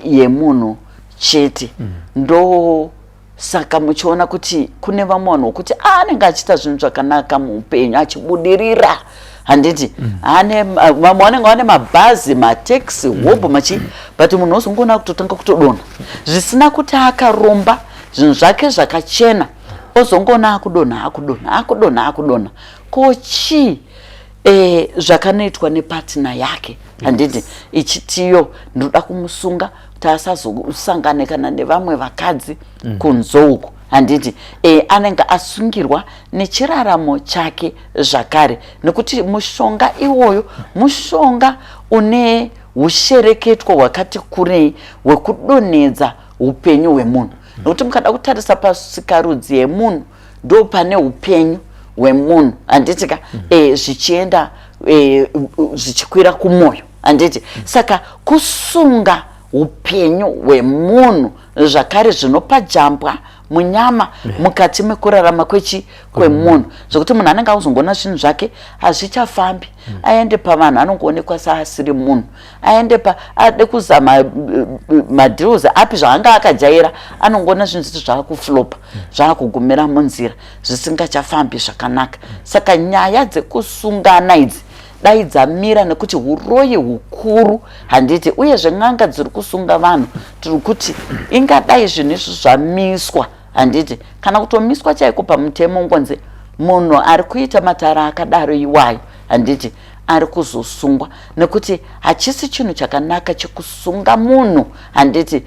yemunhu chete. Ndo saka muchiona kuti kune vamwe vanhu vokuti anenge achiita zvinhu zvakanaka muupenyu, achibudirira, handiti? Ane vamwe vanenge vane mabhazi, matekisi, hobho, machi, but munhu ozongoona kutotanga kutodonha zvisina kuti akaromba. Zvinhu zvake zvakachena, ozongoona akudonha, akudonha, akudonha, akudonha. Ko chii? Zvakanoitwa nepartner yake, handiti? Ichitiyo ndinoda kumusunga kuti asazosangane kana nevamwe vakadzi kunze uku, handiti? Anenge asungirwa nechiraramo chake zvakare, nekuti mushonga iwoyo mushonga une ushereketwa hwakati kurei hwekudonhedza upenyu hwemunhu. Nokuti mukada kutarisa pasikarudzi yemunhu, ndo pane upenyu hwemunhu, handiti ka? Zvichienda zvichikwira kumwoyo, handiti? Saka kusunga upenyu hwemunhu zvakare zvinopa jambwa munyama mukati mekurarama kwechi kwemunhu, zvokuti munhu anenge akuzongoona zvinhu zvake hazvichafambi. Aende pavanhu anongoonekwa seasiri munhu. Aende pa ade kuzama madeals api zvaanga akajaira, anongoona zvinhu zviti zvaakuflopa, zvaakugumira munzira, zvisingachafambi zvakanaka. Saka nyaya dzekusungana idzi dai dzamira, nekuti uroyi hukuru, handiti? Uyezve n'anga dziri kusunga vanhu, tiri kuti ingadai zvinhu izvi zvamiswa, handiti? Kana kutomiswa chaiko pamutemo, ngonzi munhu ari kuita matara akadaro iwayo, handiti? Ari kuzosungwa nekuti hachisi chinhu chakanaka chekusunga munhu, handiti,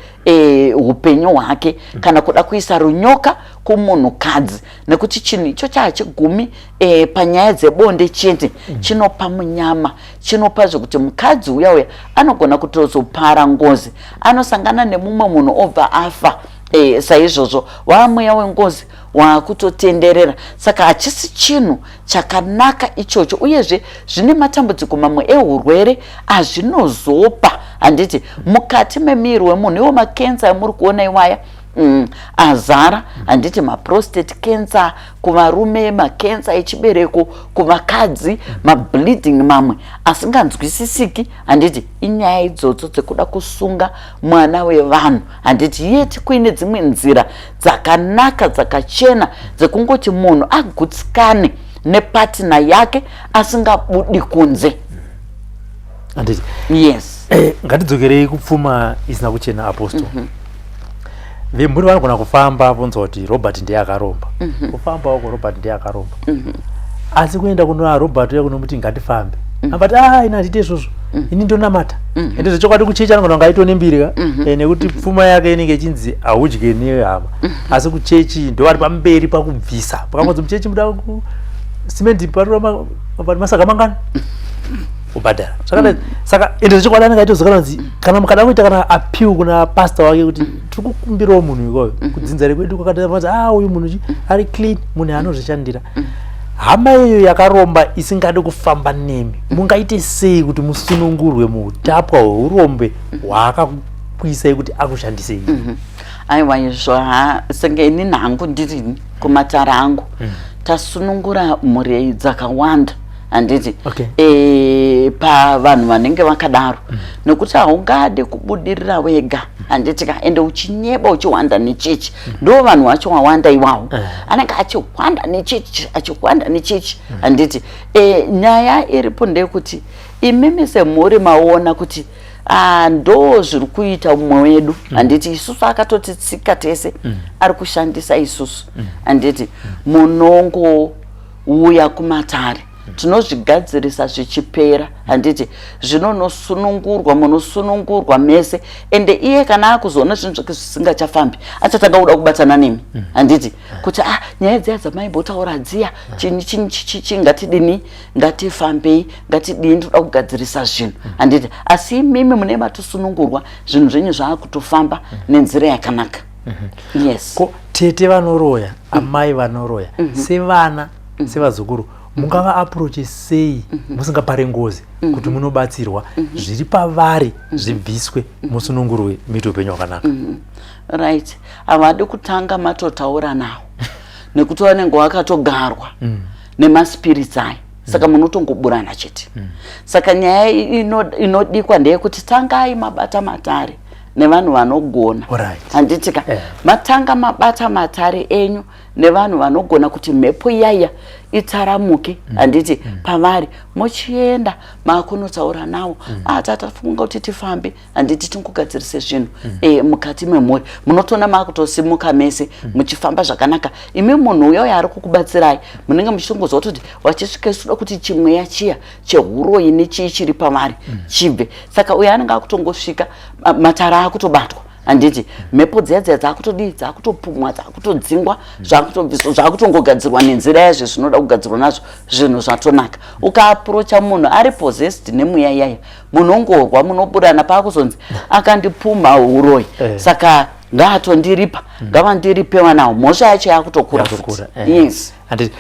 upenyu hwake kana kuda kuisa runyoka kumunhukadzi, nekuti chinhu ichocho hachigumi panyaya dzebonde chete. Chinopa munyama, chinopa zvekuti mukadzi uya uya anogona kutozopara ngozi, anosangana nemumwe munhu obva afa. Saizvozvo waamweya wengozi waakutotenderera. Saka hachisi chinhu chakanaka ichocho. Uyezve zvine matambudziko mamwe ehurwere azvinozopa, handiti, mukati memuviri wemunhu. Iwo makensa amuri kuona iwaya azara, handiti, maprostate cancer kuvarume, makensa echibereko kuvakadzi, mableeding mamwe asinganzwisisiki, handiti, inyaya idzodzo dzekuda kusunga mwana wevanhu, handiti? Yeti kuine dzimwe nzira dzakanaka, dzakachena, dzekungoti munhu agutsikane nepartner yake asingabudi kunze. Handiti? Yes. Ngatidzokerei kupfuma isina kuchena, Apostle. Vemhuri vanogona kufamba vonzwa kuti Robert ndiye akaromba. Kufamba uko, Robert ndiye akaromba. Asi kuenda kunoa Robert uya kunomuti ngatifambe, ambati, "A, ini handite izvozvo, ini ndonamata." Ende zvechokwadi kuchechi anogona kunge aitone mbiri ka, nekuti pfuma yake inenge ichinzi haudye nehama, asi kuchechi ndo vari pamberi pakubvisa. Pakangonzi muchechi muda simendi parura masaga mangani, kubhadhara zvakadai. Saka ende zvechokwadi anenge aitozikanwa kunzi kana mukada kuita kana appeal kuna pastor wake kuti tiri kukumbirawo munhu ikoyo, kudzinza rekwedu kwakati, ah, uyu munhu chi ari clean, munhu anozvishandira. Hama iyoyo yakaromba isingadi kufamba nemi, mungaite sei kuti musunungurwe muutapwa hweurombe hwaakakuisai kuti akushandisei? Aiwa, izvo ha, senge inini hangu ndirini kumatara angu, tasunungura mhuri dzakawanda, handiti? Okay. Pavanhu vanenge vakadaro, nekuti haungadi kubudirira wega, handiti ka? Ende uchinyeba, uchihwanda nechechi, ndo vanhu vacho wawanda iwawo. Anenge achihwanda nechechi, achihwanda nechechi, handiti? Nyaya iripo ndeyekuti imimi semhuri maona kuti, ah, ndo zviri kuita mumwe wedu, handiti? Isusu akatotitsika tese, ari kushandisa isusu, handiti? Munongouya kumatare, tinozvigadzirisa zvichipera, handiti? Zvinonosunungurwa, munosunungurwa mese. Ende iye kana akuzoona zvinhu zvake zvisingachafambi, achatanga kuda kubatana nemi, handiti? Kuti, "Ah, nyaya dziya dzamaimbotaura dziya, chini chini chichichi, ngatidini, ngatifambei, ngatidini, toda kugadzirisa zvinhu," handiti? Asi imimi mune matosunungurwa, zvinhu zvenyu zvaakutofamba nenzira yakanaka, yes. Ko tete vanoroya, amai vanoroya, sevana, sevazukuru, mungava approache sei musingapare ngozi kuti munobatsirwa, zviri pavari zvibviswe, musunungurwe, muite upenyu hwakanaka? Right, havadi kutanga matotaura nawo nekuti vanenge vakatogarwa nemaspirits aya. Saka munotongoburana chete. Saka nyaya inodikwa ndeyekuti tangai mabata matare nevanhu vanogona, handiti ka? Matanga mabata matare enyu nevanhu vanogona kuti mhepo iyaya itaramuke, handiti, pavari, mochienda maakunotaura nawo. Ah, tatafunga kuti tifambe, handiti, tingogadzirise zvinhu mukati memhuri. Munotoona maakutosimuka mese muchifamba zvakanaka. Imi munhu uya uyo ari kukubatsirai, munenge muchitongozwa kutoti vachisvika, isuda kuti chimweya chiya chehuroyi nechii chiri pavari chibve. Saka uyo anenge akutongosvika, matara akutobatwa, handiti? Mhepo dziya dziya dzakutodii, dzakutopumwa, dzakutodzingwa, zvakutobviswa, zvakutongogadzirwa nenzira yazvo zvinoda kugadzirwa nazvo, zvinhu zvatonaka. Ukaapproacha munhu ari possessed nemweya iyaya, munongorwa, munoburana, paakuzonzi akandipumha uroyi. Saka ngaatondiripa, ngavandiripe vanawo, mhosva yacho yakutokura futi. Yakutokura. Yes. Handiti?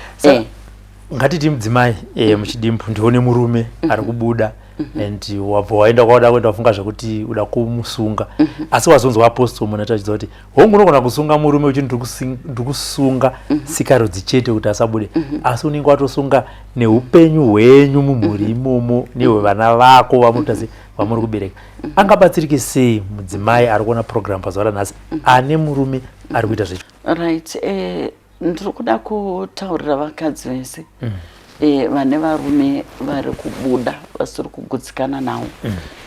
Ngatiti mudzimai, muchidimbu, ndione murume ari kubuda and wabva waenda kwauda kuenda, wafunga zvekuti uda kumusunga, asi wazonzwa Apostle munhu atachidza kuti hongu, unogona kusunga murume uchiti ndiri kusunga sikarudzi chete kuti asabude, asi unenge watosunga neupenyu hwenyu mumhuri imomo nehwevana vako vamunoita sei, vamuri kubereka. Angabatsirike sei mudzimai ari kuona program pazuva ranhasi ane murume ari kuita zvecho? Right, ndiri kuda kutaurira vakadzi vese vane varume vari kubuda vasiri kugutsikana nawo.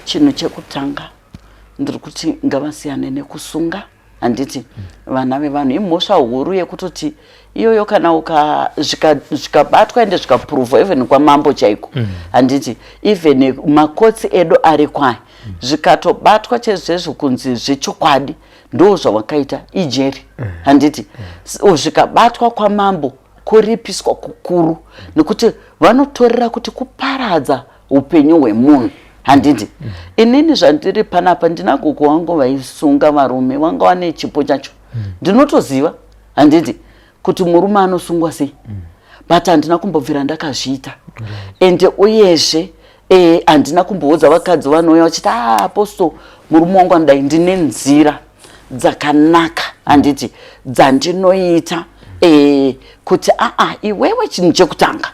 Chinhu chekutanga, ndiri kuti ngavasiyane nekusunga. Handiti vana vevanhu imhosva huru yekutoti iyoyo kana zvikabatwa ende zvikapuruvhwa even kwamambo chaiko. Handiti even makotsi edu ari kwai, zvikatobatwa chezvezvo kunzi zvechokwadi ndo zvawakaita, ijeri. Handiti zvikabatwa kwamambo kuripiswa kukuru, nekuti vanotorera kuti kuparadza upenyu hwemunhu. Handiti inini zvandiri panapa, ndina gogo wangu vaisunga varume, vanga vane chipo chacho. Ndinotoziva, handiti, kuti murume anosungwa sei, but handina kumbobvira ndakazviita. Ende uyezve handina kumboudza vakadzi vanouya vachiti, "Ah, apostle, murume wangu anodai." Ndine nzira dzakanaka, handiti, dzandinoita kuti aa, iwewe, chinhu chekutanga,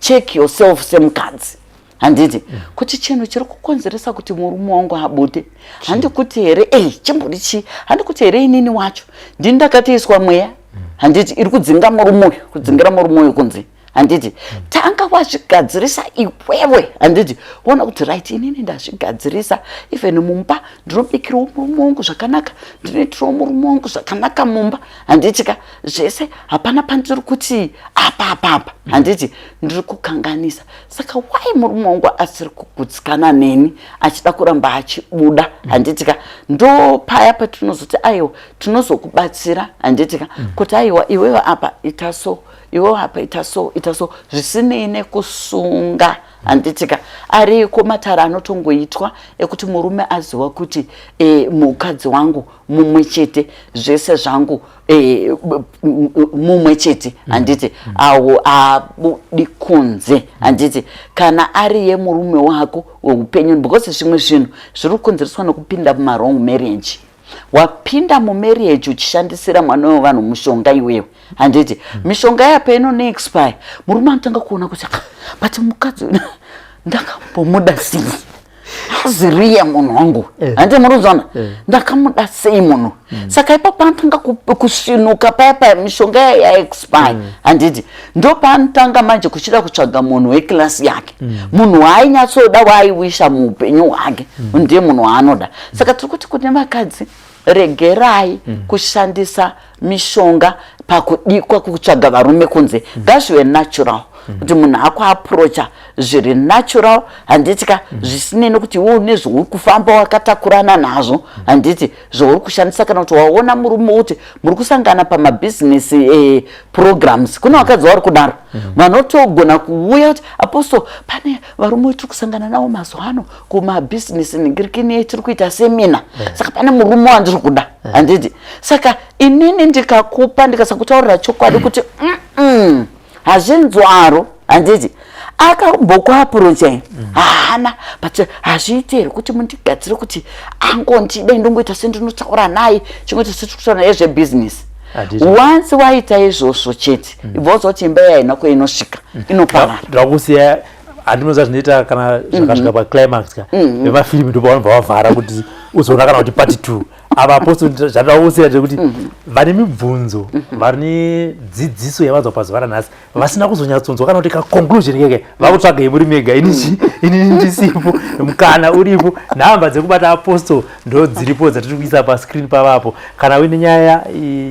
check yourself semukadzi, handiti, kuti chinhu chiri kukonzeresa kuti murume wangu abude, handi kuti here ei chimbori chii? Handi kuti here inini wacho ndini ndakatoiswa mweya, handiti, iri kudzinga murume uyu, kudzingira murume uyu kunze? Handiti tanga wazvigadzirisa iwewe, handiti, ona kuti right, inini ndazvigadzirisa, even mumba ndinobikirawo murume wangu zvakanaka, ndinoitirawo murume wangu zvakanaka mumba, handiti ka, zvese hapana pandiri kuti apa apa apa, handiti, ndiri kukanganisa. Saka why murume wangu asiri kugutsikana neni, achida kuramba achibuda? Handiti ka, ndo paya patinozoti aiwa, tinozokubatsira, handiti ka, kuti aiwa, iwewe apa ita so, iwewe apa ita so, ita so, zvisinei nekusunga. Handiti ka, ariko matare anotongoitwa ekuti murume aziva kuti mukadzi wangu mumwe chete, zvese zvangu mumwe chete, handiti, awo abudi kunze. Handiti kana ari yemurume wako weupenyu, because zvimwe zvinhu zviri kukonzereswa nekupinda mumawrong marriage. Wapinda mumarriage uchishandisira mwana wevanhu mushonga iwewe, handiti? Mishonga yapa inonoexpire, murume anotanga kuona kuti, "Ah, but mukadzi ndakambomuda sei? Aziriya munhu wangu." Handiti muri kuzona? Ndakamuda sei munhu? Saka ipapo anotanga kusvinuka paya paya mishonga yaexpire, handiti? Ndo paanotanga manje kuchida kutsvaga munhu wekilasi yake, munhu waainyatsoda, waaiwisha muupenyu hwake, ndiye munhu waanoda. Saka tiri kuti kune vakadzi, regerai kushandisa mishonga pakudikwa, kutsvaga varume kunze. Ngazvive natural, kuti munhu akuapproacha zviri natural, handiti ka, zvisinei nekuti iwe une zvauri kufamba wakatakurana nazvo, handiti, zvauri kushandisa, kana kuti waona murume kuti muri kusangana pamabhizinesi programs. Kuna vakadzi vari kudaro, vanotogona kuuya kuti, "Apostle, pane varume tiri kusangana navo mazuva ano kumabhizinesi ningirikini, tiri kuita seminar, saka pane murume wandiri kuda," handiti? Saka inini ndikakupa, ndikasakutaurira chokwadi kuti hazvinzwaro, handiti, akambokuapproacha haana, but hazviiti here kuti mundigadzire kuti angondida, ndongoita sendinotaura naye, chingoita setikutaura naye zvebhizinesi? Handiti. Once waita izvozvo chete, ibva waziva kuti imba iya haina kwainosvika, inoparara. Ndakusiya, handinoziva zvinoita kana zvakasvika paclimax ka vemafilimi, ndo pavanobva vavhara kuti uzoona kana kuti part two. Ava apostle, zvandakusiya ndekuti vane mibvunzo, vane dzidziso yavanzwa pazuva ranhasi vasina kuzonyatsonzwa, kana kuti kaconclusion keke, vakutsvaga muri mega. Inini ndisipo, mukana uripo, nhamba dzekubata apostle ndo dziripo dzatiri kuisa pascreen pavapo. Kana uine nyaya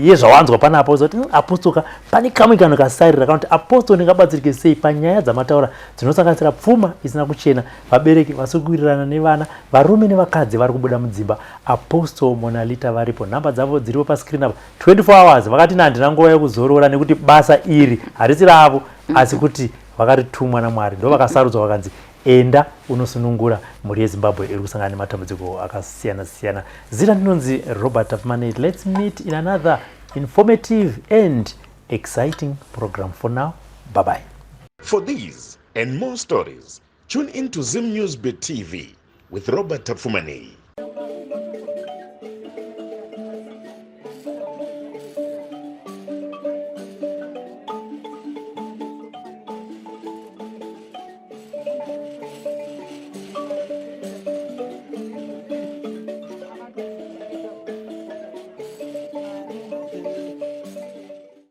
yezvawanzwa panapo, uzoti, Apostle ka, pane kamwe kanhu kasarira," kana kuti, "Apostle, ndingabatsirike sei panyaya dzamataura dzinosanganisira pfuma isina kuchena, vabereki vasiri kuwirirana nevana, varume nevakadzi vari kubuda mudzimba?" Apostle Monalita varipo, nhamba dzavo dziripo pascreen apa. 24 hours vakati, "Handina nguva yekuzorora," nekuti basa iri harisi ravo, asi kuti vakaritumwa naMwari, ndo vakasarudzwa, vakanzi, "Enda unosunungura mhuri yeZimbabwe iri kusangana nematambudziko akasiyana siyana." Zita ndinonzi Robert Tapfumanei. Let's meet in another informative and exciting program. For now, bye bye. For these and more stories, tune in to Zim News Bit TV with Robert Tapfumanei.